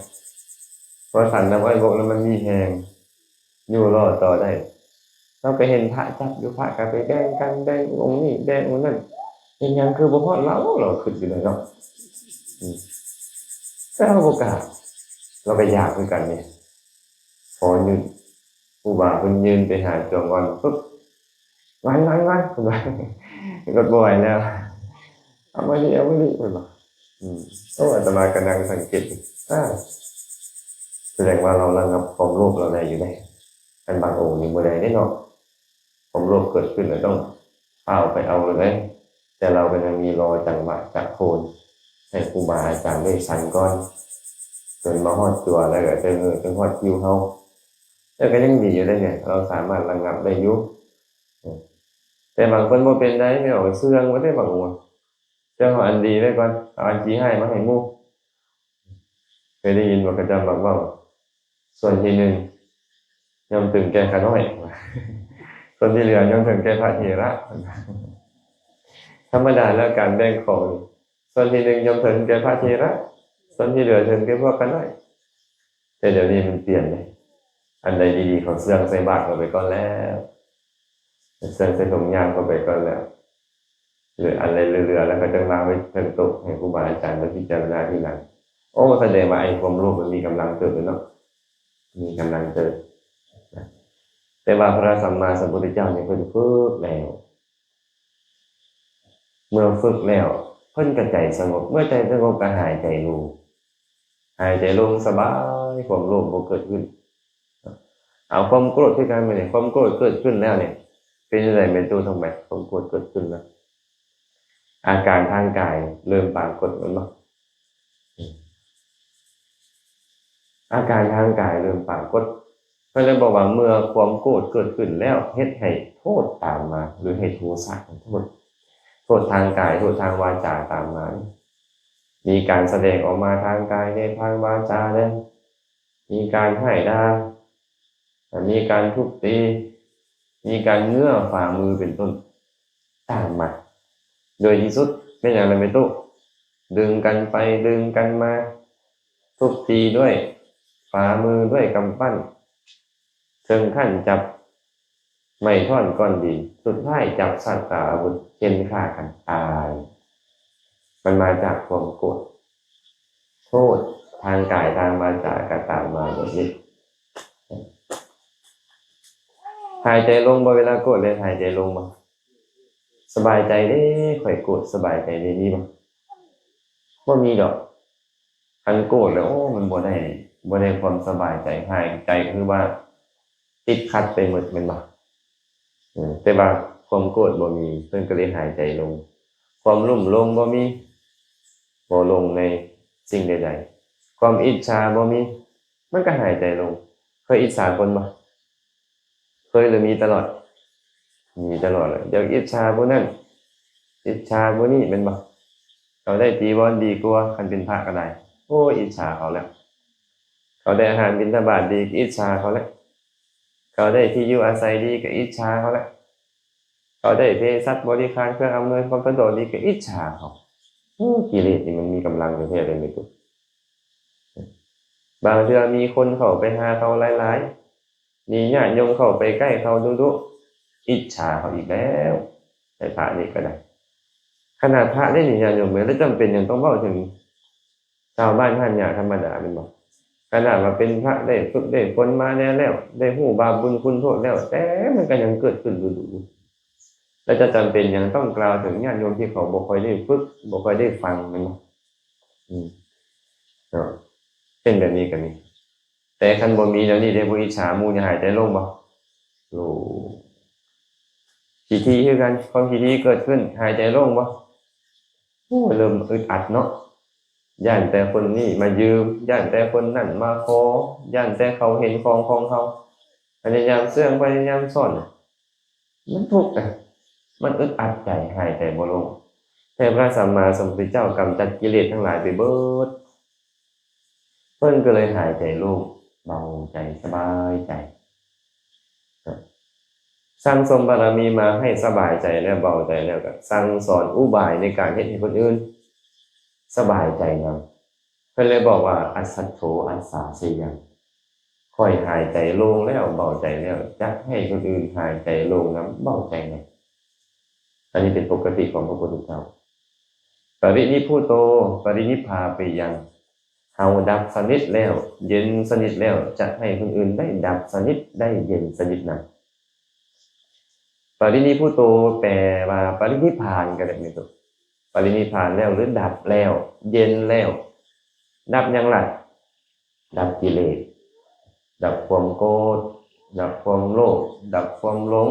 ພໍສັນນ້ຳອ້ອຍງົບແລ້ວມັນມີແຮງ ຢູ່ລໍຕໍ່ໄດ້. ລາວໄປເຫັນພະຈັບຢູ່ ພະກໍໄປແບ່ງກັນ ແບ່ງອົງນີ້ແບ່ງອົງນັ້ນ ເປັນຫຍັງຄືບໍ່ຮອດລາວ ລາວຄິດຢູ່ເລີຍເນາະ. ອືມ ແຕ່ລາວບໍ່ກ້າ ລາວກໍຢາກຄືກັນເດ. ພໍຍື່ນ ຄູບາເພິ່ນຍື່ນໄປຫາຕົວງ່ອນປຶບ ງ່ອນໆໆ ເພິ່ນວ່າ ກໍບໍ່ໄຫວແລ້ວ ເອົາມານີ້ ເອົາມານີ້ ເພິ່ນວ່າ. ອືມ ໂອ້ ອາດຕະມາກໍນັ່ງສັງເກດ ອ້າວ ສະແດງວ່າລາວລະງັບຄວາມໂລບລາວໄດ້ຢູ່ເດ້. ອັນບາງອົງນີ້ບໍ່ໄດ້ເດ້ເນາະ ຄວາມໂລບເກີດຂຶ້ນແລ້ວຕ້ອງຟ້າວໄປເອົາເລີຍເດ້. ແຕ່ລາວກໍຍັງມີລໍຈັງຫວະຈະໂຄນ ໃຫ້ຄູບາອາຈານໄດ້ສັນກ່ອນ ຈົນມາຮອດຕົວ ແລ້ວກໍເຖິງ ເອີ ເຖິງຮອດຄິວເຮົາ. ແຕ່ກໍຍັງດີຢູ່ເດ້ນີ້ ລາວສາມາດລະງັບໄດ້ຢູ່. ເອີ ແຕ່ບາງຄົນບໍ່ເປັນໃດ ແມ່ນເຊື່ອງບໍ່ໄດ້ບາງຄົນ ເຊື່ອງເອົາອັນດີໄວ້ກ່ອນ ເອົາອັນຂີ້ຮ້າຍມາໃຫ້ໝູ່. ເຄີຍໄດ້ຍິນບໍ່ ເຂົາເຈົ້າມັກເວົ້າ ສ່ວນທີໜຶ່ງຍ່ອມເຖິງແກ່ຂ້ານ້ອຍ ສ່ວນທີ່ເຫຼືອຍ່ອມເຖິງແກ່ພະເຖລະ. ທຳມະດາແລ້ວການແບ່ງຂອງ ສ່ວນທີໜຶ່ງຍ່ອມເຖິງແກ່ພະເຖລະ ສ່ວນທີ່ເຫຼືອເຖິງແກ່ພວກຂ້ານ້ອຍ. ແຕ່ດຽວນີ້ມັນປ່ຽນເດ້ ອັນໃດດີໆ ເຂົາເຊື່ອງໃສ່ບາດເຂົ້າໄປກ່ອນແລ້ວ ເຊື່ອງໃສ່ຖົງຍ່າງເຂົ້າໄປກ່ອນແລ້ວ. ຫຼືອັນໃດເຫຼືອໆ ແລ້ວກໍຈັ່ງວາງໄວ້ເທິງໂຕະ ໃຫ້ຄູບາອາຈານໄດ້ພິຈາລະນາທີຫຼັງ. ໂອ້ ສະແດງວ່າໄອ້ຄວາມໂລບມັນມີກຳລັງເຕີບເລີຍເນາະ ມີກຳລັງເຕີບ. ແຕ່ວ່າພະສຳມາສຳພຸດທະເຈົ້ານີ້ເພິ່ນຝຶກແລ້ວ ເມື່ອຝຶກແລ້ວເພິ່ນກໍໃຈສະຫງົບ ເມື່ອໃຈສະຫງົບກໍຫາຍໃຈໂລ່ງ. ຫາຍໃຈລົງສະບາຍ ຄວາມໂລບບໍ່ເກີດຂຶ້ນ. ເອົາ ຄວາມໂກດຄືກັນ ບາດນີ້ຄວາມໂກດເກີດຂຶ້ນແລ້ວນີ້ ເປັນຈັ່ງໃດແມ່ຕູ້ທອງໃບ? ຄວາມໂກດເກີດຂຶ້ນແລ້ວ ອາການທາງກາຍເລີ່ມປາກົດແມ່ນບໍ່? ອາການທາງກາຍເລີ່ມປາກົດ. ເພິ່ນເລີຍບອກວ່າ ເມື່ອຄວາມໂກດເກີດຂຶ້ນແລ້ວ ເຮັດໃຫ້ໂທດຕາມມາ ຫຼື ໃຫ້ໂທສະ ໂທດ ໂທດທາງກາຍ ໂທດທາງວາຈາຕາມມາ. ມີການສະແດງອອກມາທາງກາຍແດ່ ທາງວາຈາແດ່ ມີການຮ້າຍດ່າ ມີການທຸບຕີ ມີການເງື້ອຝ່າມືເປັນຕົ້ນ ຕາມມາ. ໂດຍທີ່ສຸດແມ່ນຫຍັງລະແມ່ຕູ້? ດຶງກັນໄປດຶງກັນມາ ທຸບຕີດ້ວຍຝ່າມື ດ້ວຍກຳປັ້ນ ເຖິງຂັ້ນຈັບໄມ້ທ່ອນກ້ອນດິນ ສຸດທ້າຍຈັບສັດຕາອາວຸດ ເຫັນຂ້າກັນຕາຍ. ມັນມາຈາກຄວາມໂກດ. ໂທດທາງກາຍທາງວາຈາກໍຕາມມາແບບນີ້. ຫາຍໃຈລົງບໍ່ເວລາໂກດ? ເລີຍຫາຍໃຈລົງບໍ່? ສະບາຍໃຈເດ້ ຂ້ອຍໂກດສະບາຍໃຈເດ້ ມີບໍ່? ບໍ່ມີດອກ. ຄັນໂກດແລ້ວ ໂອ້ ມັນບໍ່ໄດ້ ບໍ່ໄດ້ຄວາມສະບາຍໃຈ ຫາຍໃຈຄືວ່າຕິດຂັດໄປໝົດແມ່ນບໍ່? ເອີ ແຕ່ວ່າຄວາມໂກດບໍ່ມີ ເພິ່ນກໍເລີຍຫາຍໃຈລົງ. ຄວາມລຸ່ມລົງບໍ່ມີ ບໍ່ລົງໃນສິ່ງໃດໆ. ຄວາມອິດສາບໍ່ມີ ມັນກໍຫາຍໃຈລົງ. ເຄີຍອິດສາຄົນບໍ່? ເຄີຍ ຫຼື ມີຕະຫຼອດ? ມີຕະຫຼອດແຫຼະ. ຢາກອິດສາຜູ້ນັ້ນ ອິດສາຜູ້ນີ້ແມ່ນບໍ່? ເຂົາໄດ້ຈີວອນດີກວ່າ ຄັນເປັນພະກໍໄດ້ ໂອ້ຍ ອິດສາເຂົາແລ້ວ. ເຂົາໄດ້ອາຫານບິນທະບາດດີ ອິດສາເຂົາແລ້ວ. ເຂົາໄດ້ທີ່ຢູ່ອາໄສດີ ກໍອິດສາເຂົາແລ້ວ. ເຂົາໄດ້ເພສັດບໍລິການ ເຄື່ອງອຳນວຍຄວາມສະດວກດີ ກໍອິດສາເຂົາ. ໂອ້ ກິເລດນີ້ມັນມີກຳລັງແທ້ໆເລີຍແມ່ຕູ້. ບາງເທື່ອມີຄົນເຂົ້າໄປຫາເຂົາຫຼາຍໆ ມີຍາດໂຍມເຂົ້າໄປໃກ້ເຂົາດຸໆ ອິດສາເຂົາອີກແລ້ວ. ໃນພະນີ້ກໍໄດ້ ຂະໜາດພະເດ້ນີ້ ຍາດໂຍມເອີຍ ແລ້ວຈຳເປັນຫຍັງຕ້ອງເວົ້າເຖິງຊາວບ້ານຮ້ານຫຍ້າທຳມະດາແມ່ນບໍ່? ຂະໜາດວ່າເປັນພະ ໄດ້ຝຶກໄດ້ຝົນມາແດ່ແລ້ວ ໄດ້ຮູ້ບາບບຸນຄຸນໂທດແລ້ວ ແຕ່ມັນກໍຍັງເກີດຂຶ້ນດຸໆຢູ່. ແລ້ວຈະຈຳເປັນຫຍັງຕ້ອງກ່າວເຖິງຍາດໂຍມທີ່ເຂົາບໍ່ຄ່ອຍໄດ້ຝຶກ ບໍ່ຄ່ອຍໄດ້ຟັງແມ່ນບໍ່? ອືມ ເນາະ ເປັນແບບນີ້ກໍມີ. ແຕ່ຄັນບໍ່ມີແນວນີ້ເດ້ ບໍ່ອິດສາໝູ່ ຈະຫາຍໃຈໂລ່ງບໍ່? ໂລ່ງ. ຂີ້ຖີ່ຄືກັນ ຄວາມຂີ້ຖີ່ເກີດຂຶ້ນ ຫາຍໃຈໂລ່ງບໍ່? ໂອ້ຍ ເລີ່ມອຶດອັດເນາະ ຢ້ານແຕ່ຄົນນີ້ມາຢືມ ຢ້ານແຕ່ຄົນນັ້ນມາຂໍ ຢ້ານແຕ່ເຂົາເຫັນຂອງຂອງເຮົາ ພະຍາຍາມເຊື່ອງ ພະຍາຍາມສ້ອນ ມັນທຸກນະ ມັນອຶດອັດໃຈ ຫາຍໃຈບໍ່ໂລ່ງ. ແຕ່ພະສຳມາສຳພຸດທະເຈົ້າກຳຈັດກິເລດທັງຫຼາຍໄປເບິດ ເພິ່ນກໍເລີຍຫາຍໃຈໂລ່ງ ເບົາໃຈ ສະບາຍໃຈ. ສັ່ງສົມບາລະມີມາໃຫ້ສະບາຍໃຈແລ້ວ ເບົາໃຈແລ້ວ ກໍສັ່ງສອນອຸບາຍໃນການເຮັດໃຫ້ຄົນອື່ນສະບາຍໃຈນຳ. ເພິ່ນເລີຍບອກວ່າ ອັດສັດໂທ ອັດສາເຊຍັງ ຂ້ອຍຫາຍໃຈໂລ່ງແລ້ວ ເບົາໃຈແລ້ວ ຈັກໃຫ້ຄົນອື່ນຫາຍໃຈໂລ່ງນຳ ເບົາໃຈນຳ. ອັນນີ້ເປັນປົກກະຕິຂອງພະພຸດທະເຈົ້າ. ປະລິນິບພຸດໂຕ ປະລິນິບພາເປຍັງ ເຮົາດັບສະໜິດແລ້ວ ເຢັນສະໜິດແລ້ວ ຈະໃຫ້ຄົນອື່ນໄດ້ດັບສະໜິດ ໄດ້ເຢັນສະໜິດນຳ. ປະລິນິບພຸດໂຕ ແປວ່າປະລິນິບພານກໍໄດ້ແມ່ນຕົວະ ປະລິນິບພານແລ້ວ ຫຼື ດັບແລ້ວ ເຢັນແລ້ວ. ດັບຫຍັງລະ? ດັບກິເລດ ດັບຄວາມໂກດ ດັບຄວາມໂລບ ດັບຄວາມຫຼົງ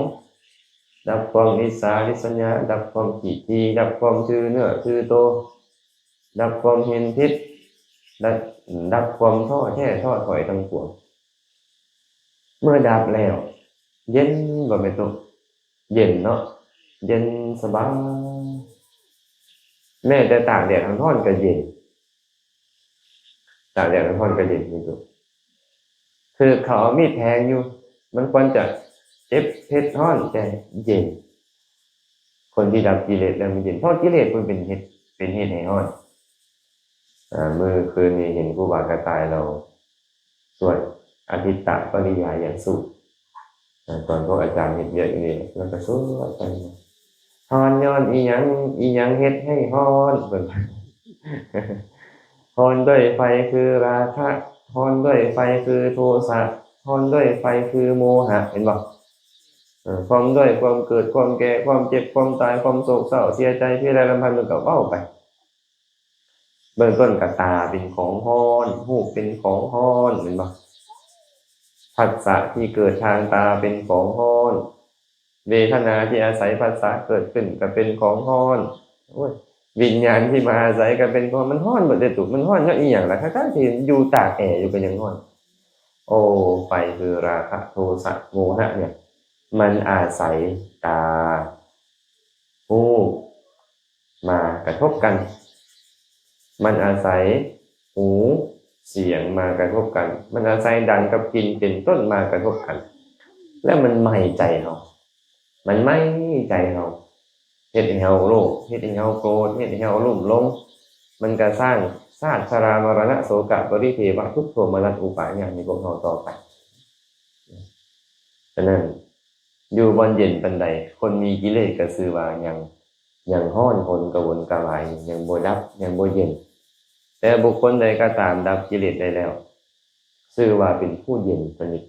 ດັບຄວາມອິດສາລິດສະຍາ ດັບຄວາມຂີ້ຖີ່ ດັບຄວາມຖືເນື້ອຖືໂຕ ດັບຄວາມເຫັນຜິດ ດັບ ດັບຄວາມທໍ້ແທ້ທໍ້ຖອຍທັງປວງ. ເມື່ອດັບແລ້ວ ເຢັນບໍ່ແມ່ນຕົວະ? ເຢັນເນາະ ເຢັນສະບາຍ. ແມ້ແຕ່ຕາກແດດຮ້ອນໆກໍເຢັນ ຕາກແດດຮ້ອນໆກໍເຢັນ ມີຕົວະ ຖືກເຂົາເອົາມີດແທງຢູ່ ມັນຄວນຈະເຈັບເຜັດຮ້ອນ ແຕ່ເຢັນ. ຄົນທີ່ດັບກິເລດແລ້ວມັນເຢັນ ເພາະກິເລດມັນເປັນເຫດ ເປັນເຫດໃຫ້ຮ້ອນ. ອາ ມື້ຄືນນີ້ເຫັນຄູບາກະຕ່າຍລາວສວດອະທິດຕະປະລິຍາຍະສູດ ອາ ຕອນພວກອາຈານເຮັດວຽກຢູ່ນີ້ ລາວກໍສວດໄປ ຮ້ອນຍ້ອນອີ່ຫຍັງ ອີ່ຫຍັງເຮັດໃຫ້ຮ້ອນ ເພິ່ນວ່າ ຮ້ອນດ້ວຍໄຟຄືລາຄະ ຮ້ອນດ້ວຍໄຟຄືໂທສະ ຮ້ອນດ້ວຍໄຟຄືໂມຫະ ເຫັນບໍ່? ເອີ ພ້ອມດ້ວຍຄວາມເກີດ ຄວາມແກ່ ຄວາມເຈັບ ຄວາມຕາຍ ຄວາມໂສກເສົ້າເສຍໃຈ ພິໄລລຳພັນ ເພິ່ນກໍເວົ້າໄປ. ເບື້ອງຕົ້ນກໍຕາເປັນຂອງຮ້ອນ, ຮູບເປັນຂອງຮ້ອນ ແມ່ນບໍ່? ພັດສະທີ່ເກີດທາງຕາເປັນຂອງຮ້ອນ, ເວທະນາທີ່ອາໄສພັດສະເກີດຂຶ້ນກໍເປັນຂອງຮ້ອນ, ໂອ້ຍ ວິນຍານທີ່ມາອາໄສກໍເປັນຂອງ ມັນຮ້ອນເບິດເດ້ຕຸ, ມັນຮ້ອນຍ້ອນອີ່ຫຍັງລະ? ທັງໆທີ່ຢູ່ຕາກແອຢູ່ກໍຍັງຮ້ອນ. ໂອ້ ໄຟຄືລາຄະ ໂທສະ ໂມຫະເນຍ ມັນອາໄສຕາ ຮູບ ມາກະທົບກັນ, ມັນອາໄສຫູ ສຽງມາກະທົບກັນ, ມັນອາໄສດັງກັບກິ່ນເປັນຕົ້ນມາກະທົບກັນ ແລ້ວມັນໄໝ້ໃຈເຮົາ, ມັນໄໝ້ໃຈເຮົາ, ເຮັດໃຫ້ເຮົາໂລບ, ເຮັດໃຫ້ເຮົາໂກດ, ເຮັດໃຫ້ເຮົາລົ້ມລົງ, ມັນກະສ້າງຊາດຊະລາມະລະນະໂສກະປະລິເທວະທຸກໂທມະນັດອຸປາຍາດໃຫ້ພວກເຮົາຕໍ່ໄປ. ສະນັ້ນ ຢູ່ບ່ອນເຢັນປານໃດ ຄົນມີກິເລດກໍຊື່ວ່າຍັງ ຍັງຮ້ອນຮົນກະວົນກະວາຍ ຍັງບໍ່ດັບ ຍັງບໍ່ເຢັນ. ແຕ່ບຸກຄົນໃດກໍຕາມດັບກິເລດໄດ້ແລ້ວ ຊື່ວ່າເປັນຜູ້ເຢັນສະໜິດ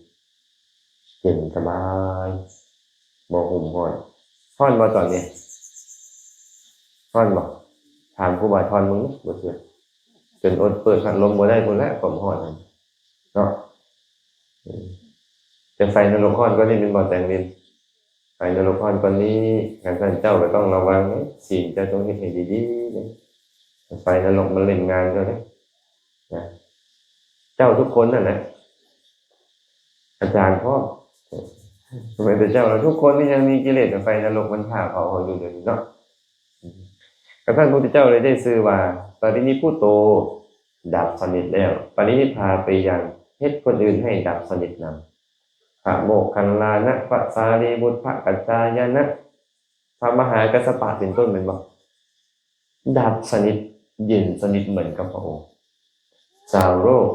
ເຢັນສະບາຍ ບໍ່ຮຸ່ມຮ້ອນ. ຮ້ອນບໍ່ຕອນນີ້? ຮ້ອນບໍ່? ຖາມຄູບາທ່ອນເບິ່ງເດີ້ ບໍ່ເຊື່ອ ຈົນອົດເປີດພັດລົມບໍ່ໄດ້ພຸ້ນແຫຼະ ຄວາມຮ້ອນຫັ້ນເນາະ. ເອີ ແຕ່ໄຟນະລົກຮ້ອນກວ່ານີ້ແມ່ນບໍ່ ແຕງລິນ? ໄຟນະລົກຮ້ອນກວ່ານີ້ ຄັນຊັ້ນເຈົ້າກໍຕ້ອງລະວັງເດ້, ສິນເຈົ້າຕ້ອງເຮັດໃຫ້ດີໆເດ້, ໄຟນະລົກມັນຫຼິ້ນງານເຈົ້າເດ້ນະ. ເຈົ້າທຸກຄົນນັ້ນແຫຼະ ອາຈານພ້ອມ ບໍ່ແມ່ນແຕ່ເຈົ້າລະ ທຸກຄົນທີ່ຍັງມີກິເລດ ໄຟນະລົກມັນຖ້າເຜົາເຮົາຢູ່ດຽວນີ້ເນາະ. ກະທ່ານພະພຸດທະເຈົ້າເລີຍໄດ້ຊື່ວ່າ ປະລິນິບພຸດໂຕ ດັບສະໜິດແລ້ວ, ປະລິນິບພາເປຍັງ ເຮັດຄົນອື່ນໃຫ້ດັບສະໜິດນຳ. ພະໂມກຄັນລານະ ພະສາລີບຸດ ພະກັດຈາຍະນະ ພະມະຫາກັດສະປະເປັນຕົ້ນແມ່ນບໍ່? ດັບສະໜິດ ເຢັນສະໜິດເໝືອນກັບພະອົງ. ຊາວໂລກ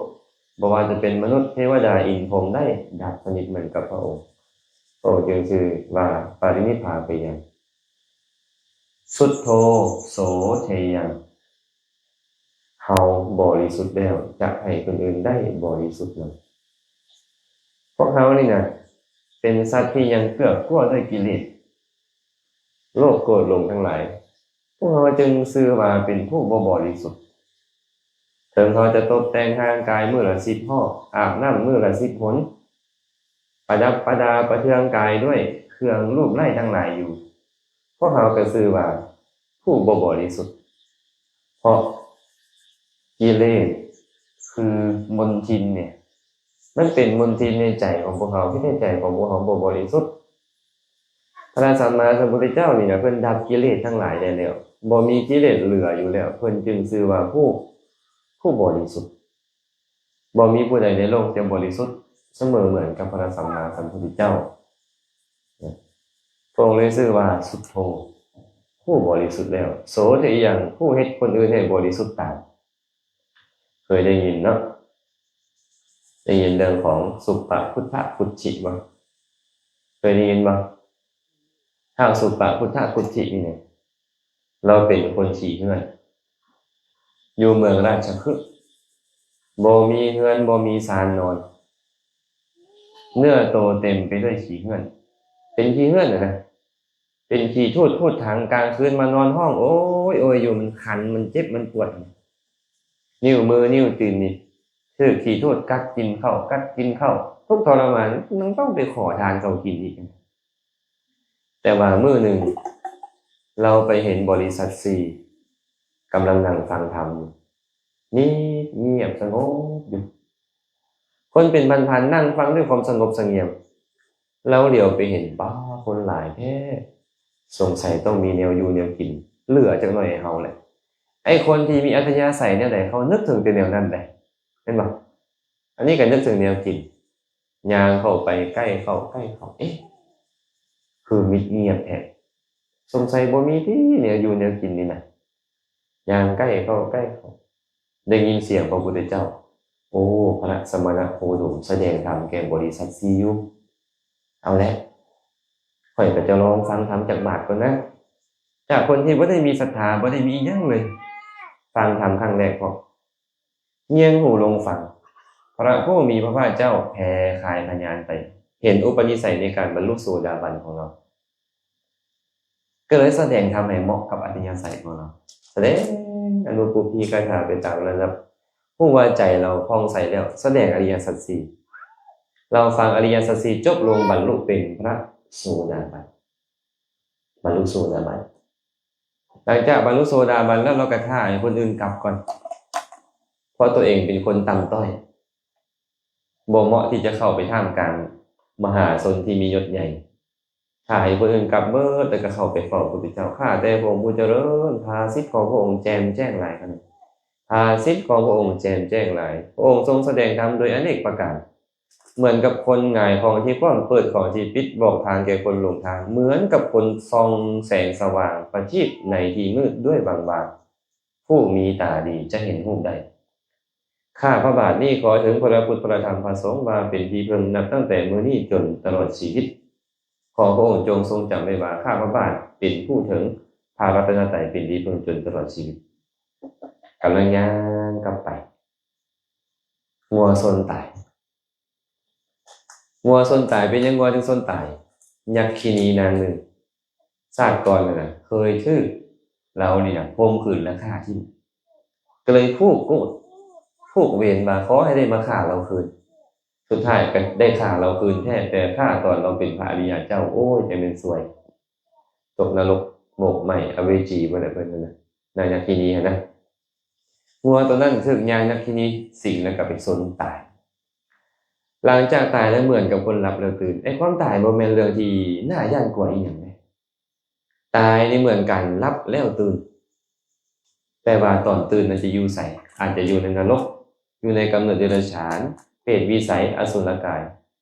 ບໍ່ວ່າຈະເປັນມະນຸດ ເທວະດາ ອິນ ພົມ ໄດ້ດັບສະໜິດເໝືອນກັບພະອົງ. ພະອົງຈຶ່ງຊື່ວ່າ ປະລິນິບພາເປຍັງ ສຸດໂທ ໂສເທຍັງ ເຮົາບໍລິສຸດແລ້ວ ຈະໃຫ້ຄົນອື່ນໄດ້ບໍລິສຸດນຳ. ພວກເຮົານີ້ນະ ເປັນສັດທີ່ຍັງເກືອກກົວດ້ວຍກິເລດ ໂລບ ໂກດ ຫຼົງທັງຫຼາຍ, ພວກເຮົາຈຶ່ງຊື່ວ່າເປັນຜູ້ບໍ່ບໍລິສຸດ. ເຖິງເຮົາຈະຕົບແຕ່ງຮ່າງກາຍມື້ລະສິບຮອບ, ອາບນ້ຳມື້ລະສິບຫົນ, ປະດັບປະດາປະເທືອງກາຍດ້ວຍເຄື່ອງຮູບໄລ້ທັງຫຼາຍຢູ່, ພວກເຮົາກໍຊື່ວ່າຜູ້ບໍ່ບໍລິສຸດ. ເພາະກິເລດຄືມົນທິນນີ້ ມັນເປັນມົນທິນໃນໃຈຂອງພວກເຮົາ, ເຮັດໃຫ້ໃຈຂອງພວກເຮົາບໍ່ບໍລິສຸດ. ພະສຳມາສຳພຸດທະເຈົ້ານີ້ນະ ເພິ່ນດັບກິເລດທັງຫຼາຍໄດ້ແລ້ວ, ບໍ່ມີກິເລດເຫຼືອຢູ່ແລ້ວ, ເພິ່ນຈຶ່ງຊື່ວ່າຜູ້, ຜູ້ບໍລິສຸດ. ບໍ່ມີຜູ້ໃດໃນໂລກຈະບໍລິສຸດສະເໝີເໝືອນກັບພະສຳມາສຳພຸດທະເຈົ້າ. ພະອົງເລີຍຊື່ວ່າ ສຸດໂທ ຜູ້ບໍລິສຸດແລ້ວ, ໂສເທຍັງ ຜູ້ເຮັດຄົນອື່ນໃຫ້ບໍລິສຸດຕາມ. ເຄີຍໄດ້ຍິນເນາະ? ໄດ້ຍິນເລື່ອງຂອງສຸປະພຸດທະຄຸດທິບໍ່? ເຄີຍໄດ້ຍິນບໍ່? ທ້າວສຸປະພຸດທະຄຸດທິນີ້ນະ ລາວເປັນຄົນຂີ້ເຮືອນ ຢູ່ເມືອງລາຊະຄຶ ບໍ່ມີເຮືອນ ບໍ່ມີຊານນອນ, ເນື້ອໂຕເຕັມໄປດ້ວຍຂີ້ເຫືອນ. ເປັນຂີ້ເຫືອນນະນະ ເປັນຂີ້ທູດພູດຖັງ, ກາງຄືນມານອນຮ້ອງໂອຍໂອຍຢູ່, ມັນຄັນ ມັນເຈັບ ມັນປວດ. ນິ້ວມືນິ້ວຕີນນີ້ຖືກຂີ້ທູດກັດກິນເຂົ້າ ກັດກິນເຂົ້າ, ທຸກທໍລະມານ, ຍັງຕ້ອງໄປຂໍທານເຂົາກິນອີກ. ແຕ່ວ່າມື້ໜຶ່ງ ລາວໄປເຫັນບໍລິສັດສີ່ກຳລັງນັ່ງຟັງທຳຢູ່, ມິດງຽບສະຫງົບຢູ່. ຄົນເປັນພັນໆນັ່ງຟັງດ້ວຍຄວາມສະຫງົບສະຫງຽມ. ລາວຫຼຽວໄປເຫັນ, ປ້າ ຄົນຫຼາຍແທ້, ສົງໄສຕ້ອງມີແນວຢູ່ແນວກິນເຫຼືອຈັກໜ້ອຍໃຫ້ເຮົາແຫຼະ. ໄອ້ຄົນທີ່ມີອັດທະຍາໄສແນວໃດ ເຂົານຶກເຖິງແຕ່ແນວນັ້ນເດ້, ເຫັນບໍ່? ອັນນີ້ກໍນຶກເຖິງແນວກິນ, ຍ່າງເຂົ້າໄປໃກ້ເຂົ້າ ໃກ້ເຂົ້າ, ເອະ ຄືມິດງຽບແທ້, ສົງໄສບໍ່ມີຕິແນວຢູ່ແນວກິນນີ້ນະ. ຍ່າງໃກ້ເຂົ້າ ໃກ້ເຂົ້າ, ໄດ້ຍິນສຽງພະພຸດທະເຈົ້າ, ໂອ້ ພະສະມະນະໂຄດົມສະແດງທຳແກ່ບໍລິສັດສີ່ຢູ່. ເອົາແຫຼະ, ຂ້ອຍກໍຈະລອງຟັງທຳຈັກບາດກ່ອນນະ. ຈາກຄົນທີ່ບໍ່ໄດ້ມີສັດທາ, ບໍ່ໄດ້ມີອີ່ຫຍັງເລີຍ, ຟັງທຳຄັ້ງແລກພໍ. ງຽງຫູລົງຟັງ, ພະຜູ້ມີພະພາກເຈົ້າແຜ່ຂາຍພະຍານໄປ, ເຫັນອຸປະນິໄສໃນການບັນລຸໂສດາບັນຂອງລາວ, ກໍເລີຍສະແດງທຳໃຫ້ເໝາະກັບອັດທະຍາໄສຂອງລາວ. ສະແດງ ອະນຸປຸບພີຄາຖາໄປຕາມລຳດັບ. ຮູ້ວ່າໃຈລາວຜ່ອງໃສແລ້ວ, ສະແດງອະລິຍະສັດສີ່. ລາວຟັງອະລິຍະສັດສີ່ຈົບລົງ, ບັນລຸເປັນພະໂສດາບັນ, ບັນລຸໂສດາບັນ. ຫຼັງຈາກບັນລຸໂສດາບັນແລ້ວ, ລາວກໍຖ້າໃຫ້ຄົນອື່ນກັບກ່ອນ, ເພາະຕົວເອງເປັນຄົນຕ່ຳຕ້ອຍ, ບໍ່ເໝາະທີ່ຈະເຂົ້າໄປທ່າມກາງມະຫາຊົນທີ່ມີຍົດໃຫຍ່. ຖ້າໃຫ້ຜູ້ອື່ນກັບເບີດ ແລ້ວກໍເຂົ້າໄປເຝົ້າພະພຸດທະເຈົ້າ. ຂ້າແຕ່ພະອົງຜູ້ຈະເລີນ, ພາສິດຂອງພະອົງແຈ່ມແຈ້ງຫຼາຍຂະໜາດ, ພາສິດຂອງພະອົງແຈ່ມແຈ້ງຫຼາຍ. ພະອົງຊົງສະແດງທຳໂດຍອະເນກປະການ, ເໝືອນກັບຄົນຫງາຍຂອງທີ່ຂວ້າງ, ເປີດຂອງທີ່ປິດ, ບອກທາງແກ່ຄົນຫຼົງທາງ, ເໝືອນກັບຄົນສ່ອງແສງສະຫວ່າງປະທີບໃນທີ່ມືດດ້ວຍບາງໆ. ຜູ້ມີຕາດີຈະເຫັນຮູບໄດ້. ຂ້າພະບາດນີ້ຂໍເຖິງພະລະພຸດພະລະທຳພະສົງວ່າເປັນທີ່ເພິ່ງ ນັບຕັ້ງແຕ່ມື້ນີ້ຈົນຕະຫຼອດຊີວິດ. ຂໍພະອົງຈົ່ງຊົງຈຳໄວ້ວ່າ ຂ້າພະບາດເປັນຜູ້ເຖິງພະລັດຕະນະໄຕເປັນທີ່ເພິ່ງຈົນຕະຫຼອດຊີວິດ. ກຳລັງຍ່າງກັບໄປ, ງົວຊົນຕາຍ. ງົວຊົນຕາຍ. ເປັນຫຍັງງົວຈຶ່ງຊົນຕາຍ? ຍັກຄີນີນາງໜຶ່ງ ຊາດກ່ອນນັ້ນນະ ເຄີຍຖືກລາວນີ້ນະຂົ່ມຂືນແລະຂ້າຖິ້ມ, ກໍເລີຍຜູກໂກດຜູກເວນວ່າຂໍໃຫ້ໄດ້ມາຂ້າລາວຄືນ. ສຸດທ້າຍກໍໄດ້ຂ້າລາວຄືນແທ້, ແຕ່ຂ້າຕອນລາວເປັນພະອະລິຍະເຈົ້າ, ໂອ້ຍ ຈັ່ງແມ່ນຊວຍ, ຕົກນະລົກໝົກໄໝ້ອະເວຈີພຸ້ນແຫຼະເພິ່ນນັ້ນນະ, ນາງຍັກຄີນີຫັ້ນນະ. ງົວໂຕນັ້ນຖືກຍາງຍັກຄີນີສິງ ແລ້ວກໍໄປຊົນຕາຍ. ຫຼັງຈາກຕາຍແລ້ວເໝືອນກັບຄົນຫຼັບແລ້ວຕື່ນ. ໄອ້ຄວາມຕາຍບໍ່ແມ່ນເລື່ອງທີ່ໜ້າຢ້ານກົວອີ່ຫຍັງເດ້. ຕາຍນີ້ເໝືອນການຫຼັບແລ້ວຕື່ນ, ແຕ່ວ່າຕອນຕື່ນນັ້ນຈະຢູ່ໃສ? ອາດຈະຢູ່ໃນນະລົກ, ຢູ່ໃນກຳເນີດເດຍລະສານ, ເປດວິໄສ, ອະສຸລະກາຍ,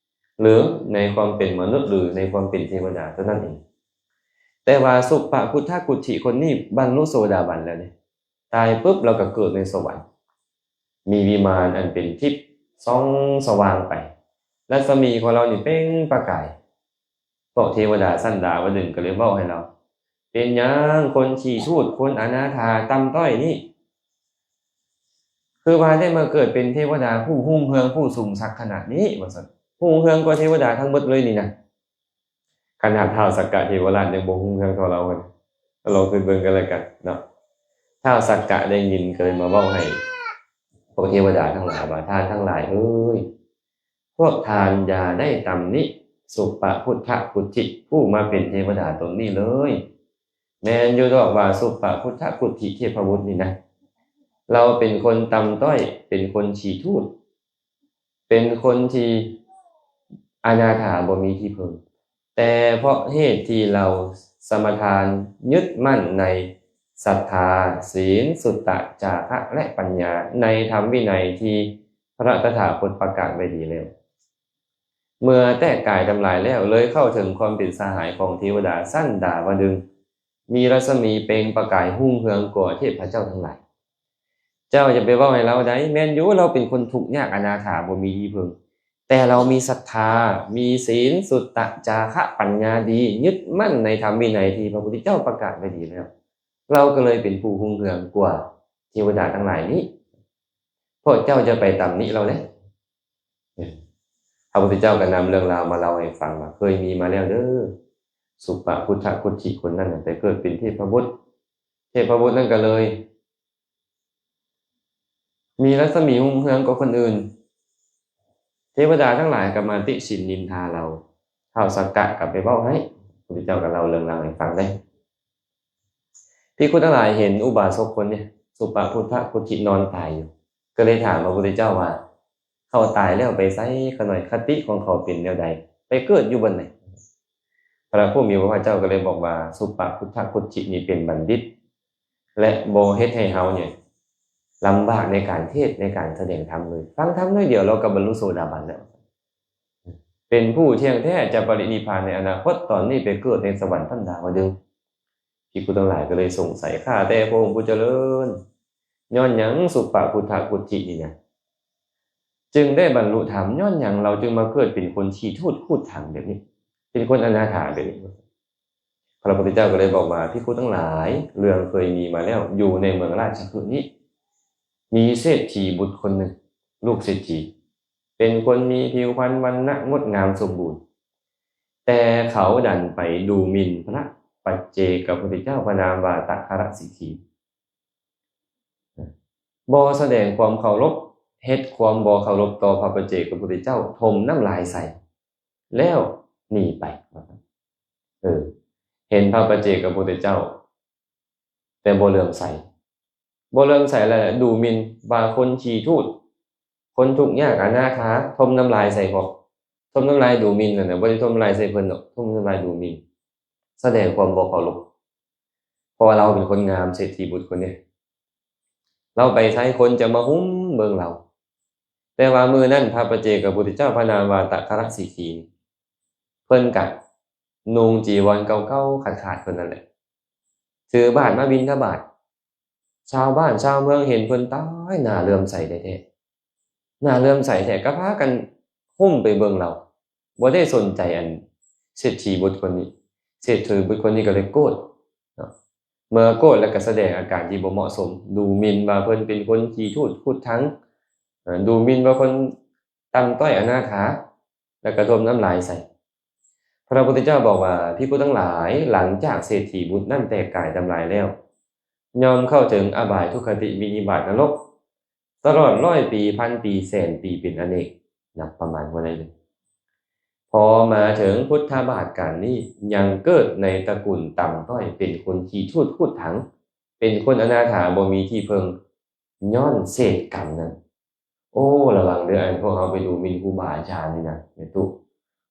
ຫຼື ໃນຄວາມເປັນມະນຸດ ຫຼື ໃນຄວາມເປັນເທວະດາເທົ່ານັ້ນເອງ. ແຕ່ວ່າສຸປະພຸດທະກຸດຖິຄົນນີ້ບັນລຸໂສດາບັນແລ້ວເດ້. ຕາຍປຶບ ລາວກໍເກີດໃນສະຫວັນ, ມີວິມານອັນເປັນທິບສ່ອງສະຫວ່າງໄປ, ລັດສະໝີຂອງລາວນີ້ເປັ່ງປະກາຍ. ພວກເທວະດາຊັ້ນດາວະດຶງກໍເລີຍເວົ້າໃຫ້ລາວ, ເປັນຫຍັງຄົນຂີ້ທູດ, ຄົນອະນາຖາຕ່ຳຕ້ອຍນີ້ ຄືວ່າໄດ້ມາເກີດເປັນເທວະດາຜູ້ຮຸ່ງເຮືອງ, ຜູ້ສູງສັກຂະໜາດນີ້ ວ່າຊັ້ນ, ຮຸ່ງເຮືອງກວ່າເທວະດາທັງໝົດເລີຍນີ້ນະ. ຂະໜາດທ້າວສັກກະເທວະລາດຍັງບໍ່ຮຸ່ງເຮືອງເທົ່າລາວເລີຍ. ລອງຄິດເບິ່ງກັນແລ້ວກັນເນາະ. ທ້າວສັກກະໄດ້ຍິນກໍເລີຍມາເວົ້າໃຫ້ພວກເທວະດາທັງຫຼາຍວ່າ, ທ່ານທັງຫຼາຍເອີຍ, ພວກທ່ານຢ່າໄດ້ຕຳໜິສຸປະພຸດທະກຸດຖິຜູ້ມາເປັນເທວະດາຕົນນີ້ເລີຍ. ແມ່ນຢູ່ດອກວ່າສຸປະພຸດທະກຸດຖິເທບພະບຸດນີ້ນະ, ລາວເປັນຄົນຕ່ຳຕ້ອຍ, ເປັນຄົນຂີ້ທູດ, ເປັນຄົນທີ່ອະນາຖາບໍ່ມີທີ່ເພິ່ງ, ແຕ່ເພາະເຫດທີ່ລາວສະມາທານຍຶດໝັ້ນໃນສັດທາ, ສີນ, ສຸດຕະ, ຈາຄະ ແລະ ປັນຍາ ໃນທຳວິໄນທີ່ພະຕະຖາຄົດປະກາດໄວ້ດີແລ້ວ. ເມື່ອແຕກກາຍທຳລາຍແລ້ວ, ເລີຍເຂົ້າເຖິງຄວາມເປັນສະຫາຍຂອງເທວະດາຊັ້ນດາວະດຶງ, ມີລັດສະໝີເປັ່ງປະກາຍຮຸ່ງເຮືອງກວ່າເທບພະເຈົ້າທັງຫຼາຍ. ເຈົ້າຢ່າໄປເວົ້າໃຫ້ລາວໄດ໋, ແມ່ນຢູ່ ລາວເປັນຄົນທຸກຍາກອະນາຖາບໍ່ມີທີ່ເພິ່ງ, ແຕ່ລາວມີສັດທາ, ມີສີນ, ສຸດຕະ, ຈາຄະ, ປັນຍາດີ, ຍຶດໝັ້ນໃນທຳວິໄນທີ່ພະພຸດທະເຈົ້າປະກາດໄວ້ດີແລ້ວ. ລາວກໍເລີຍເປັນຜູ້ຮຸ່ງເຮືອງກວ່າເທວະດາທັງຫຼາຍນີ້. ພວກເຈົ້າຢ່າໄປຕຳໜິລາວເດ້. ພະພຸດທະເຈົ້າກໍນຳເລື່ອງລາວມາເລົ່າໃຫ້ຟັງວ່າ ເຄີຍມີມາແລ້ວເດີ, ສຸປະພຸດທະກຸດຖິຄົນນັ້ນນະໄປເກີດເປັນເທບພະບຸດ, ເທບພະບຸດນັ້ນກໍເລີຍມີລັດສະໝີຮຸ່ງເຮືອງກວ່າຄົນອື່ນ. ເທວະດາທັງຫຼາຍກໍມາຕິຊິນນິນທາລາວ. ທ້າວສັກກະກໍໄປເວົ້າໃຫ້, ພະພຸດທະເຈົ້າກໍເລົ່າເລື່ອງລາວໃຫ້ຟັງເດ້. ພິກຂຸທັງຫຼາຍເຫັນອຸບາສົກຄົນນີ້ ສຸປະພຸດທະກຸດຖິນອນຕາຍຢູ່, ກໍເລີຍຖາມພະພຸດທະເຈົ້າວ່າ ເຂົາຕາຍແລ້ວໄປໃສ? ຂ້ານ້ອຍຄະຕິຂອງເຂົາເປັນແນວໃດ? ໄປເກີດຢູ່ບ່ອນໃດ? ພະຜູ້ມີພະພາກເຈົ້າກໍເລີຍບອກວ່າ ສຸປະພຸດທະກຸດຖິນີ້ເປັນບັນດິດ ແລະ ບໍ່ເຮັດໃຫ້ເຮົານີ້ລຳບາກໃນການເທດ ໃນການສະແດງທຳເລີຍ. ຟັງທຳໜ້ອຍດຽວ ລາວກໍບັນລຸໂສດາບັນແລ້ວ. ເປັນຜູ້ທ່ຽງແທ້ ຈະປະລິນິບພານໃນອະນາຄົດ, ຕອນນີ້ໄປເກີດໃນສະຫວັນຊັ້ນດາວະດຶງ. ພິກຂຸທັງຫຼາຍກໍເລີຍສົງໄສ, ຂ້າແຕ່ພະອົງຜູ້ຈະເລີນ, ຍ້ອນຫຍັງສຸປະພຸດທະກຸດຖິນີ້ນະ ຈຶ່ງໄດ້ບັນລຸທຳ? ຍ້ອນຫຍັງລາວຈຶ່ງມາເກີດເປັນຄົນຂີ້ທູດຂູດຖັງແບບນີ້, ເປັນຄົນອະນາຖາແບບນີ້? ພະພຸດທະເຈົ້າກໍເລີຍບອກວ່າ, ພິກຂຸທັງຫຼາຍ, ເລື່ອງເຄີຍມີມາແລ້ວ, ຢູ່ໃນເມືອງລາຊະຄຶນີ້ ມີເສດຖີບຸດຄົນໜຶ່ງ, ລູກເສດຖີ, ເປັນຄົນມີຜິວພັນວັນນະງົດງາມສົມບູນ, ແຕ່ເຂົາດັນໄປດູໝິ່ນພະປັດເຈກະພຸດທະເຈົ້າ ພະນາມວ່າຕະຄະລະສິກຂີ. ບໍ່ສະແດງຄວາມເຄົາລົບ, ເຮັດຄວາມບໍ່ເຄົາລົບຕໍ່ພະປັດເຈກະພຸດທະເຈົ້າ, ຖົມນ້ຳລາຍໃສ່ ແລ້ວໜີໄປ. ເອີ ເຫັນພະປັດເຈກະພຸດທະເຈົ້າ ແຕ່ບໍ່ເຫຼື້ອມໃສ, ບໍ່ເຫຼື້ອມໃສແລ້ວດູໝິ່ນວ່າຄົນຂີ້ທູດ, ຄົນທຸກຍາກອະນາຖາ, ຖົມນ້ຳລາຍໃສ່ພວກ ຖົມນ້ຳລາຍດູໝິ່ນນັ້ນນະ, ບໍ່ໄດ້ຖົມນ້ຳລາຍໃສ່ເພິ່ນດອກ, ຖົມນ້ຳລາຍດູໝິ່ນ, ສະແດງຄວາມບໍ່ເຄົາລົບ. ເພາະວ່າລາວເປັນຄົນງາມ, ເສດຖີບຸດຄົນນີ້, ລາວໄປໃສຄົນຈະມາຫຸ້ມເບິ່ງລາວ. ແຕ່ວ່າມື້ນັ້ນພະປັດເຈກະພຸດທະເຈົ້າ ພະນາມວ່າຕະຄະລະສີຄີ ເພິ່ນກະນຸ່ງຈີວອນເກົ່າໆຂາດໆເພິ່ນນັ້ນແຫຼະ, ຖືບາດມາບິນທະບາດ. ຊາວບ້ານຊາວເມືອງເຫັນເພິ່ນຕາຍໜ້າເຫຼື້ອມໃສແທ້ໆ, ໜ້າເຫຼື້ອມໃສແທ້ ກໍພາກັນຫຸ້ມໄປເບິ່ງລາວ, ບໍ່ໄດ້ສົນໃຈອັນເສດຖີບຸດຄົນນີ້. ເສດຖີບຸດຄົນນີ້ກໍເລີຍໂກດເນາະ, ເມື່ອໂກດແລ້ວກໍສະແດງອາການທີ່ບໍ່ເໝາະສົມ, ດູໝິ່ນວ່າເພິ່ນເປັນຄົນຂີ້ທູດຄຸດຖັງ, ເອີ ດູໝິ່ນວ່າເພິ່ນຕ່ຳຕ້ອຍອະນາຖາ ແລ້ວກໍຖົມນ້ຳລາຍໃສ່. ພະພຸດທະເຈົ້າບອກວ່າ, ພິກຂຸທັງຫຼາຍ, ຫຼັງຈາກເສດຖີບຸດນັ້ນແຕກກາຍທຳລາຍແລ້ວ, ຍ່ອມເຂົ້າເຖິງອະບາຍ, ທຸກຄະຕິ, ວິນິບາດ, ນະລົກ ຕະຫຼອດຮ້ອຍປີ, ພັນປີ, ແສນປີ ເປັນອະເນກ, ນັບປະມານບໍ່ໄດ້ເລີຍ. ພໍມາເຖິງພຸດທະບາດການນີ້, ຍັງເກີດໃນຕະກຸນຕ່ຳຕ້ອຍ, ເປັນຄົນຂີ້ທູດຄຸດຖັງ, ເປັນຄົນອະນາຖາ, ບໍ່ມີທີ່ເພິ່ງ, ຍ້ອນເສດກຳນັ້ນ. ໂອ້ ລະວັງເດີ້, ອັນພວກເຮົາໄປດູໝິ່ນຄູບາອາຈານນີ້ນະ ແມ່ຕູ້,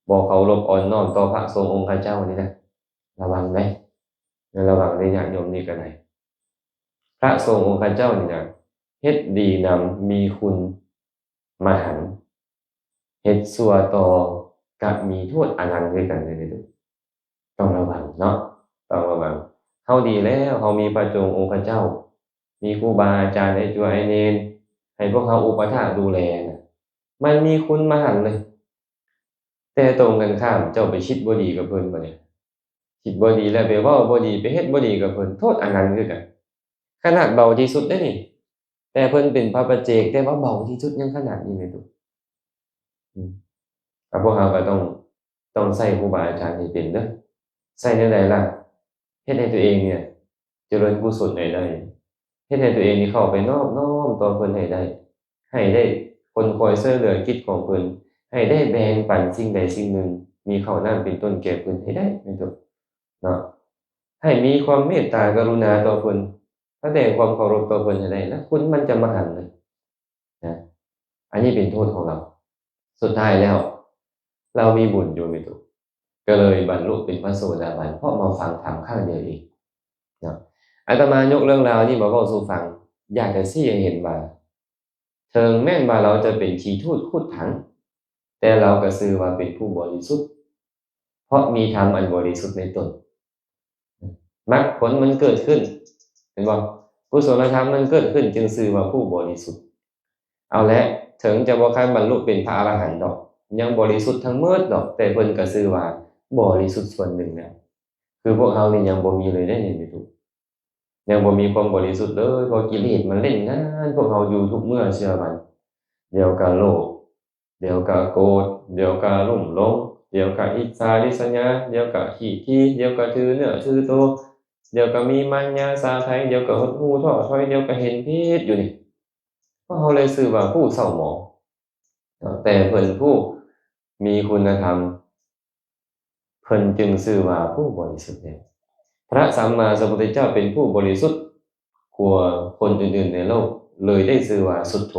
ບໍ່ເຄົາລົບອ່ອນນ້ອມຕໍ່ພະສົງອົງຄະເຈົ້ານີ້ນະ, ລະວັງເດີ້, ລະວັງເດີ້ ຍາດໂຍມນີ້ກໍໄດ້. ພະສົງອົງຄະເຈົ້ານີ້ນະ ເຮັດດີນຳມີຄຸນມະຫັນ, ເຮັດຊົ່ວຕໍ່ກະມີໂທດອະນັນຄືກັນເດີ້ ແມ່ຕູ້. ຕ້ອງລະວັງເນາະ, ຕ້ອງລະວັງ. ເຮົາດີແລ້ວ, ເຮົາມີພະສົງອົງຄະເຈົ້າ, ມີຄູບາອາຈານ ໄອ້ຈົວໄອ້ເນນ ໃຫ້ພວກເຮົາອຸປະຖາກດູແລນະ, ມັນມີຄຸນມະຫັນເລີຍ. ແຕ່ຕົງກັນຂ້າມ, ເຈົ້າໄປຄິດບໍ່ດີກັບເພິ່ນບັດນີ້, ຄິດບໍ່ດີແລ້ວໄປເວົ້າບໍ່ດີ, ໄປເຮັດບໍ່ດີກັບເພິ່ນ, ໂທດອະນັນຄືກັນ. ຂະໜາດເບົາທີ່ສຸດເດ້ນີ້, ແຕ່ເພິ່ນເປັນພະປັດເຈກ, ແຕ່ວ່າເບົາທີ່ສຸດຍັງຂະໜາດນີ້ແມ່ນຕົວະ. ອືມ ແລ້ວພວກເຮົາກໍຕ້ອງ, ຕ້ອງໃຊ້ຄູບາອາຈານໃຫ້ເປັນເດີ້. ໃຊ້ແນວໃດລະ? ເຮັດໃຫ້ຕົວເອງນີ້ຈະເລີນກຸສົນໃຫ້ໄດ້, ເຮັດໃຫ້ຕົວເອງນີ້ເຂົ້າໄປນອບນ້ອມຕໍ່ເພິ່ນໃຫ້ໄດ້, ໃຫ້ໄດ້ຄົນຄອຍຊ່ວຍເຫຼືອກິດຂອງເພິ່ນ, ໃຫ້ໄດ້ແບ່ງປັນສິ່ງໃດສິ່ງໜຶ່ງ, ມີເຂົ້ານ້ຳເປັນຕົ້ນແກ່ເພິ່ນໃຫ້ໄດ້ ແມ່ນຕົວະເນາະ. ໃຫ້ມີຄວາມເມດຕາກະລຸນາຕໍ່ເພິ່ນ, ສະແດງຄວາມເຄົາລົບຕໍ່ເພິ່ນໃຫ້ໄດ້, ແລ້ວຄຸນມັນຈະມະຫັນເລີຍນະ. ອັນນີ້ເປັນໂທດຂອງລາວ. ສຸດທ້າຍແລ້ວ ລາວມີບຸນຢູ່ ແມ່ນຕົວະ, ກໍເລີຍບັນລຸເປັນພະໂສດາບັນ ເພາະມາຟັງທຳຄັ້ງດຽວເອງເນາະ. ອາດຕະມາຍົກເລື່ອງລາວນີ້ມາເວົ້າສູ່ຟັງ, ຢາກຈະຊີ້ໃຫ້ເຫັນວ່າ ເຖິງແມ່ນວ່າລາວຈະເປັນຂີ້ທູດຄຸດຖັງ, ແຕ່ລາວກໍຊື່ວ່າເປັນຜູ້ບໍລິສຸດ, ເພາະມີທຳອັນບໍລິສຸດໃນຕົນ. ມັກຜົນມັນເກີດຂຶ້ນ, ເຫັນບໍ່? ກຸສົລະທຳມັນເກີດຂຶ້ນ ຈຶ່ງຊື່ວ່າຜູ້ບໍລິສຸດ. ເອົາແຫຼະ, ເຖິງຈະບໍ່ຄັນບັນລຸເປັນພະອະລະຫັນດອກ, ຍັງບໍລິສຸດທັງໝົດດອກ, ແຕ່ເພິ່ນກໍຊື່ວ່າບໍລິສຸດສ່ວນໜຶ່ງແລ້ວ. ຄືພວກເຮົານີ້ຍັງບໍ່ມີເລີຍເດ້ນີ້ ແມ່ນບໍ່? ຍັງບໍ່ມີຄວາມບໍລິສຸດເລີຍ, ເພາະກິເລດມັນຫຼິ້ນງານພວກເຮົາຢູ່ທຸກເມື່ອເຊື່ອວັນ. ດຽວກໍໂລບ, ດຽວກະໂກດ, ດຽວກະລຸ່ມຫຼົງ, ດຽວກະອິດສາລິດສະຍາ, ດຽວກະຂີ້ຖີ່, ດຽວກະຖືເນື້ອຖືໂຕ, ດຽວກະມີມານຍາສາໄຖ, ດຽວກະຫົດຫູ້ທໍ້ຖອຍ, ດຽວກະເຫັນຜິດຢູ່ນີ້. ພວກເຮົາເລີຍຊື່ວ່າຜູ້ເສົ້າໝອງ, ແຕ່ເພິ່ນຜູ້ມີຄຸນນະທຳ, ເພິ່ນຈຶ່ງຊື່ວ່າຜູ້ບໍລິສຸດແລ້ວ. ພະສຳມາສຳພຸດທະເຈົ້າເປັນຜູ້ບໍລິສຸດກວ່າຄົນອື່ນໆໃນໂລກ, ເລີຍໄດ້ຊື່ວ່າສຸດໂທ.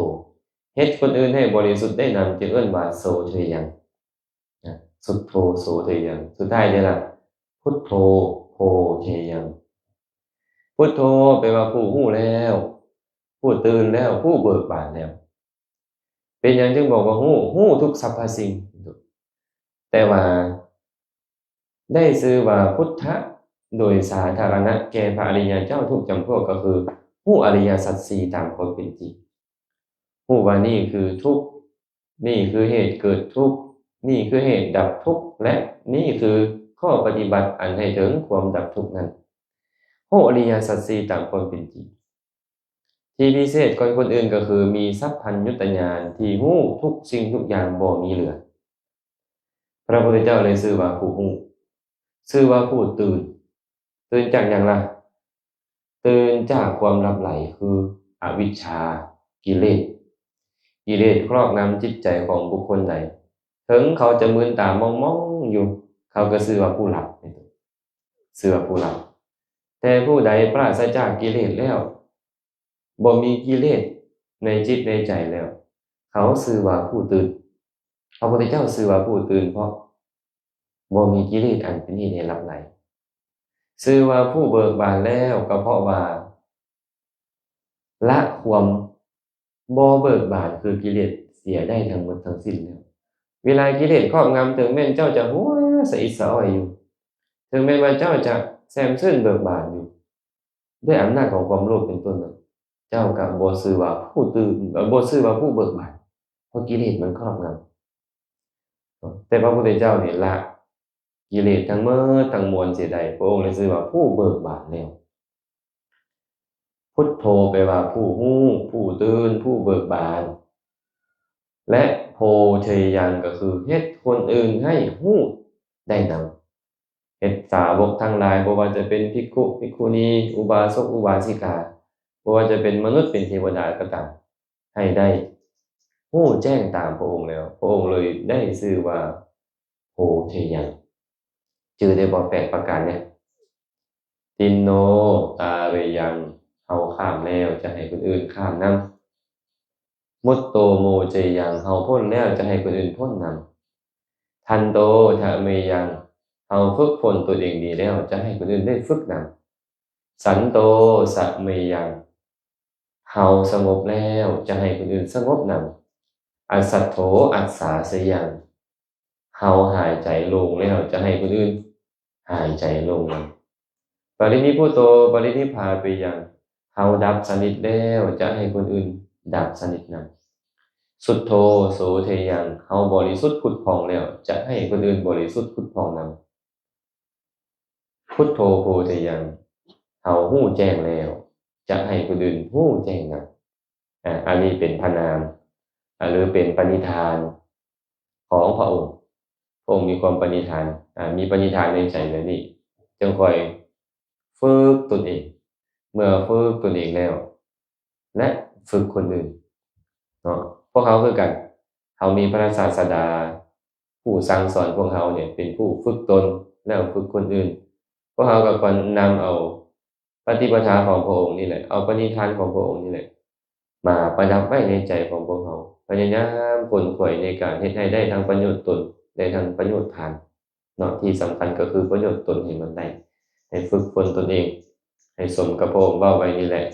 ເຮັດຄົນອື່ນໃຫ້ບໍລິສຸດໄດ້ນຳ ຈຶ່ງເອີ້ນວ່າໂສເທຍັງ. ນະ, ສຸດໂທໂສເທຍັງ. ສຸດທ້າຍເດລະ, ພຸດໂທໂພເທຍັງ. ພຸດໂທແປວ່າຜູ້ຮູ້ແລ້ວ, ຜູ້ຕື່ນແລ້ວ, ຜູ້ເບີກບານແລ້ວ. ເປັນຫຍັງຈຶ່ງບອກວ່າຮູ້? ຮູ້ທຸກສັບພະສິ່ງ. ແຕ່ວ່າ ໄດ້ຊື່ວ່າພຸດທະໂດຍສາທາລະນະແກ່ພະອະລິຍະເຈົ້າທຸກຈຳພວກ ກໍຄືຮູ້ອະລິຍະສັດສີ່ຕາມຄວາມເປັນຈິງ. ຮູ້ວ່ານີ້ຄືທຸກ, ນີ້ຄືເຫດເກີດທຸກ, ນີ້ຄືເຫດດັບທຸກ ແລະ ນີ້ຄືຂໍ້ປະຕິບັດອັນໃຫ້ເຖິງຄວາມດັບທຸກນັ້ນ. ຮູ້ອະລິຍະສັດສີ່ຕາມຄວາມເປັນຈິງ. ທີ່ພິເສດກ່ອນຄົນອື່ນກໍຄືມີສັບພັນຍຸດຕະຍານທີ່ຮູ້ທຸກສິ່ງທຸກຢ່າງບໍ່ມີເຫຼືອ. ພະພຸດທະເຈົ້າເລີຍຊື່ວ່າຜູ້ຮູ້, ຊື່ວ່າຜູ້ຕື່ນ. ຕື່ນຈາກຫຍັງລະ? ຕື່ນຈາກຄວາມຫຼັບໄຫຼ ຄື ອະວິດຊາ ກິເລດ. ກິເລດຄລອບງຳຈິດໃຈຂອງບຸກຄົນໃດ, ເຖິງເຂົາຈະມືນຕາມອງໆຢູ່, ເຂົາກໍຊື່ວ່າຜູ້ຫຼັບ, ຊື່ວ່າຜູ້ຫຼັບ. ແຕ່ຜູ້ໃດປາສະຈາກກິເລດແລ້ວ, ບໍ່ມີກິເລດໃນຈິດໃນໃຈແລ້ວ, ເຂົາຊື່ວ່າຜູ້ຕື່ນ. ພະພຸດທະເຈົ້າຊື່ວ່າຜູ້ຕື່ນ ເພາະບໍ່ມີກິເລດອັນເປັນເຫດໃຫ້ຫຼັບໄຫຼ. ຊື່ວ່າຜູ້ເບີກບານແລ້ວ ກໍເພາະວ່າລະຄວາມບໍ່ເບີກບານຄືກິເລດເສຍໄດ້ທັງໝົດທັງສິ້ນແລ້ວ. ເວລາກິເລດຄອບງຳ, ເຖິງແມ່ນເຈົ້າຈະຫົວສະອິດສະອ້ອຍຢູ່, ເຖິງແມ່ນວ່າເຈົ້າຈະແຊ່ມຊື່ນເບີກບານຢູ່ ດ້ວຍອຳນາດຂອງຄວາມໂລບເປັນຕົ້ນນະ, ເຈົ້າກໍບໍ່ຊື່ວ່າຜູ້ຕື່ນ, ບໍ່ຊື່ວ່າຜູ້ເບີກບານ, ເພາະກິເລດມັນຄອບງຳ. ແຕ່ພະພຸດທະເຈົ້ານີ້ລະກິເລດທັງໝົດທັງມວນເສຍໄດ້, ພະອົງເລີຍຊື່ວ່າຜູ້ເບີກບານແລ້ວ. ພຸດໂທ ແປວ່າຜູ້ຮູ້, ຜູ້ຕື່ນ, ຜູ້ເບີກບານ ແລະ ໂພເທຍັງ ກໍຄືເຮັດຄົນອື່ນໃຫ້ຮູ້ໄດ້ນຳ. ເຮັດສາວົກທັງຫຼາຍ, ບໍ່ວ່າຈະເປັນພິກຂຸ, ພິກຂຸນີ, ອຸບາສົກ, ອຸບາສິກາ, ບໍ່ວ່າຈະເປັນມະນຸດ, ເປັນເທວະດາກໍຕາມ, ໃຫ້ໄດ້ຮູ້ແຈ້ງຕາມພະອົງແລ້ວ, ພະອົງເລີຍໄດ້ຊື່ວ່າໂພເທຍັງ. ຈື່ໄດ້ບໍ່ ແປດປະການນີ້? ຕິນໂນ ຕາເຣຍັງ, ເຮົາຂ້າມແລ້ວຈະໃຫ້ຄົນອື່ນຂ້າມນຳ. ມຸດໂຕ ໂມເຈຍັງ, ເຮົາພົ້ນແລ້ວຈະໃຫ້ຄົນອື່ນພົ້ນນຳ. ທັນໂຕ ທະເມຍັງ, ເຮົາຝຶກຝົນຕົນເອງດີແລ້ວ ຈະໃຫ້ຄົນອື່ນໄດ້ຝຶກນຳ. ສັນໂຕ ສະເມຍັງ, ເຮົາສະຫງົບແລ້ວຈະໃຫ້ຄົນອື່ນສະຫງົບນຳ. ອັດສັດໂທ ອັດສາສະຍັງ, ເຮົາຫາຍໃຈໂລ່ງແລ້ວຈະໃຫ້ຄົນອື່ນຫາຍໃຈໂລ່ງນຳ. ປະລິນິບພຸດໂຕ ປະລິນິບພາເປຍັງ, ເຮົາດັບສະໜິດແລ້ວຈະໃຫ້ຄົນອື່ນດັບສະໜິດນຳ. ສຸດໂທ ໂສເທຍັງ, ເຮົາບໍລິສຸດຜຸດຜ່ອງແລ້ວຈະໃຫ້ຄົນອື່ນບໍລິສຸດຜຸດຜ່ອງນຳ. ພຸດໂທ ໂພເທຍັງ, ເຮົາຮູ້ແຈ້ງແລ້ວຈະໃຫ້ຄົນອື່ນຮູ້ແຈ້ງນຳ. ອາ ອັນນີ້ເປັນພະນາມ ອາ ຫຼື ເປັນປະນິທານຂອງພະອົງ. ພະອົງມີຄວາມປະນິທານ ອາ ມີປະນິທານໃນໃຈແບບນີ້ ຈຶ່ງຄ່ອຍຝຶກຕົນເອງ. ເມື່ອຝຶກຕົນເອງແລ້ວ ແລະ ຝຶກຄົນອື່ນເນາະ. ພວກເຮົາຄືກັນ, ເຮົາມີພະສາສະດາຜູ້ສັ່ງສອນພວກເຮົານີ້ເປັນຜູ້ຝຶກຕົນ ແລ້ວຝຶກຄົນອື່ນ. ພວກເຮົາກໍຄວນນຳເອົາ ປະຕິປະທາຂອງພະອົງນີ້ແຫຼະ, ເອົາປະນິທານຂອງພະອົງນີ້ແຫຼະ ມາປະດັບໄວ້ໃນໃຈຂອງພວກເຮົາ, ພະຍາຍາມຂົນຂວາຍໃນການເຮັດໃຫ້ໄດ້ທັງປະໂຫຍດຕົນ ແລະ ທັງປະໂຫຍດທ່ານເນາະ. ທີ່ສຳຄັນກໍຄືປະໂຫຍດຕົນໃຫ້ມັນໄດ້, ໃຫ້ຝຶກຝົນຕົນເອງ ໃຫ້ສົມກັບພະອົງເວົ້າໄວ້ນີ້ແຫຼະ,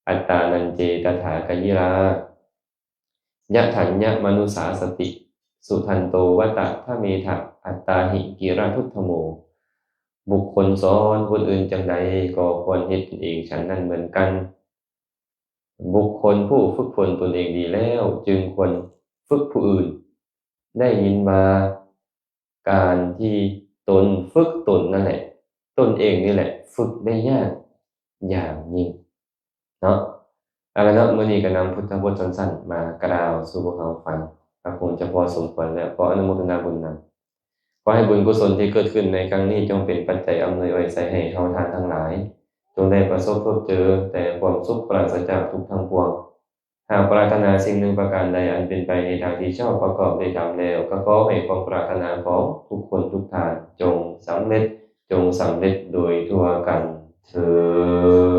ອັດຕານັນເຈ ຕະຖາຄະຍິລາ ຍະທັນຍະມະນຸສາສະຕິ ສຸທັນໂຕ ວະຕະທະເມທະ ອັດຕາຫິ ກິລະທຸດທະໂມ. ບຸກຄົນສອນຄົນອື່ນຈັ່ງໃດ ກໍຄວນເຮັດຕົນເອງສັນນັ້ນເໝືອນກັນ. ບຸກຄົນຜູ້ຝຶກຝົນຕົນເອງດີແລ້ວ ຈຶ່ງຄວນຝຶກຜູ້ອື່ນ. ໄດ້ຍິນວ່າ ການທີ່ຕົນຝຶກຕົນນັ້ນແຫຼະ, ຕົນເອງນີ້ແຫຼະຝຶກໄດ້ຍາກຢ່າງຍິ່ງເນາະ. ເອົາລະເນາະ, ມື້ນີ້ກໍນຳພຸດທະບົດສັ້ນໆມາກ່າວສູ່ພວກເຮົາຟັງ ກໍຄົງຈະພໍສົມຄວນແລ້ວ. ຂໍອະນຸໂມທະນາບຸນນຳ. ຂໍໃຫ້ບຸນກຸສົນທີ່ເກີດຂຶ້ນໃນຄັ້ງນີ້ ຈົ່ງເປັນປັດໄຈອຳນວຍອວຍໄຊໃຫ້ເຮົາທ່ານທັງຫຼາຍ ຈົ່ງໄດ້ປະສົບພົບເຈີແຕ່ຄວາມສຸກປາສະຈາກທຸກທັງປວງ. ຫາກປາດຖະໜາສິ່ງໜຶ່ງປະການໃດອັນເປັນໄປໃນທາງທີ່ຊອບປະກອບດ້ວຍທຳແລ້ວ, ກໍຂໍໃຫ້ຄວາມປາດຖະໜາຂອງທຸກຄົນທຸກທ່ານຈົ່ງສຳເລັດ, ຈົ່ງສຳເລັດໂດຍທົ່ວກັນເທີ້ນ.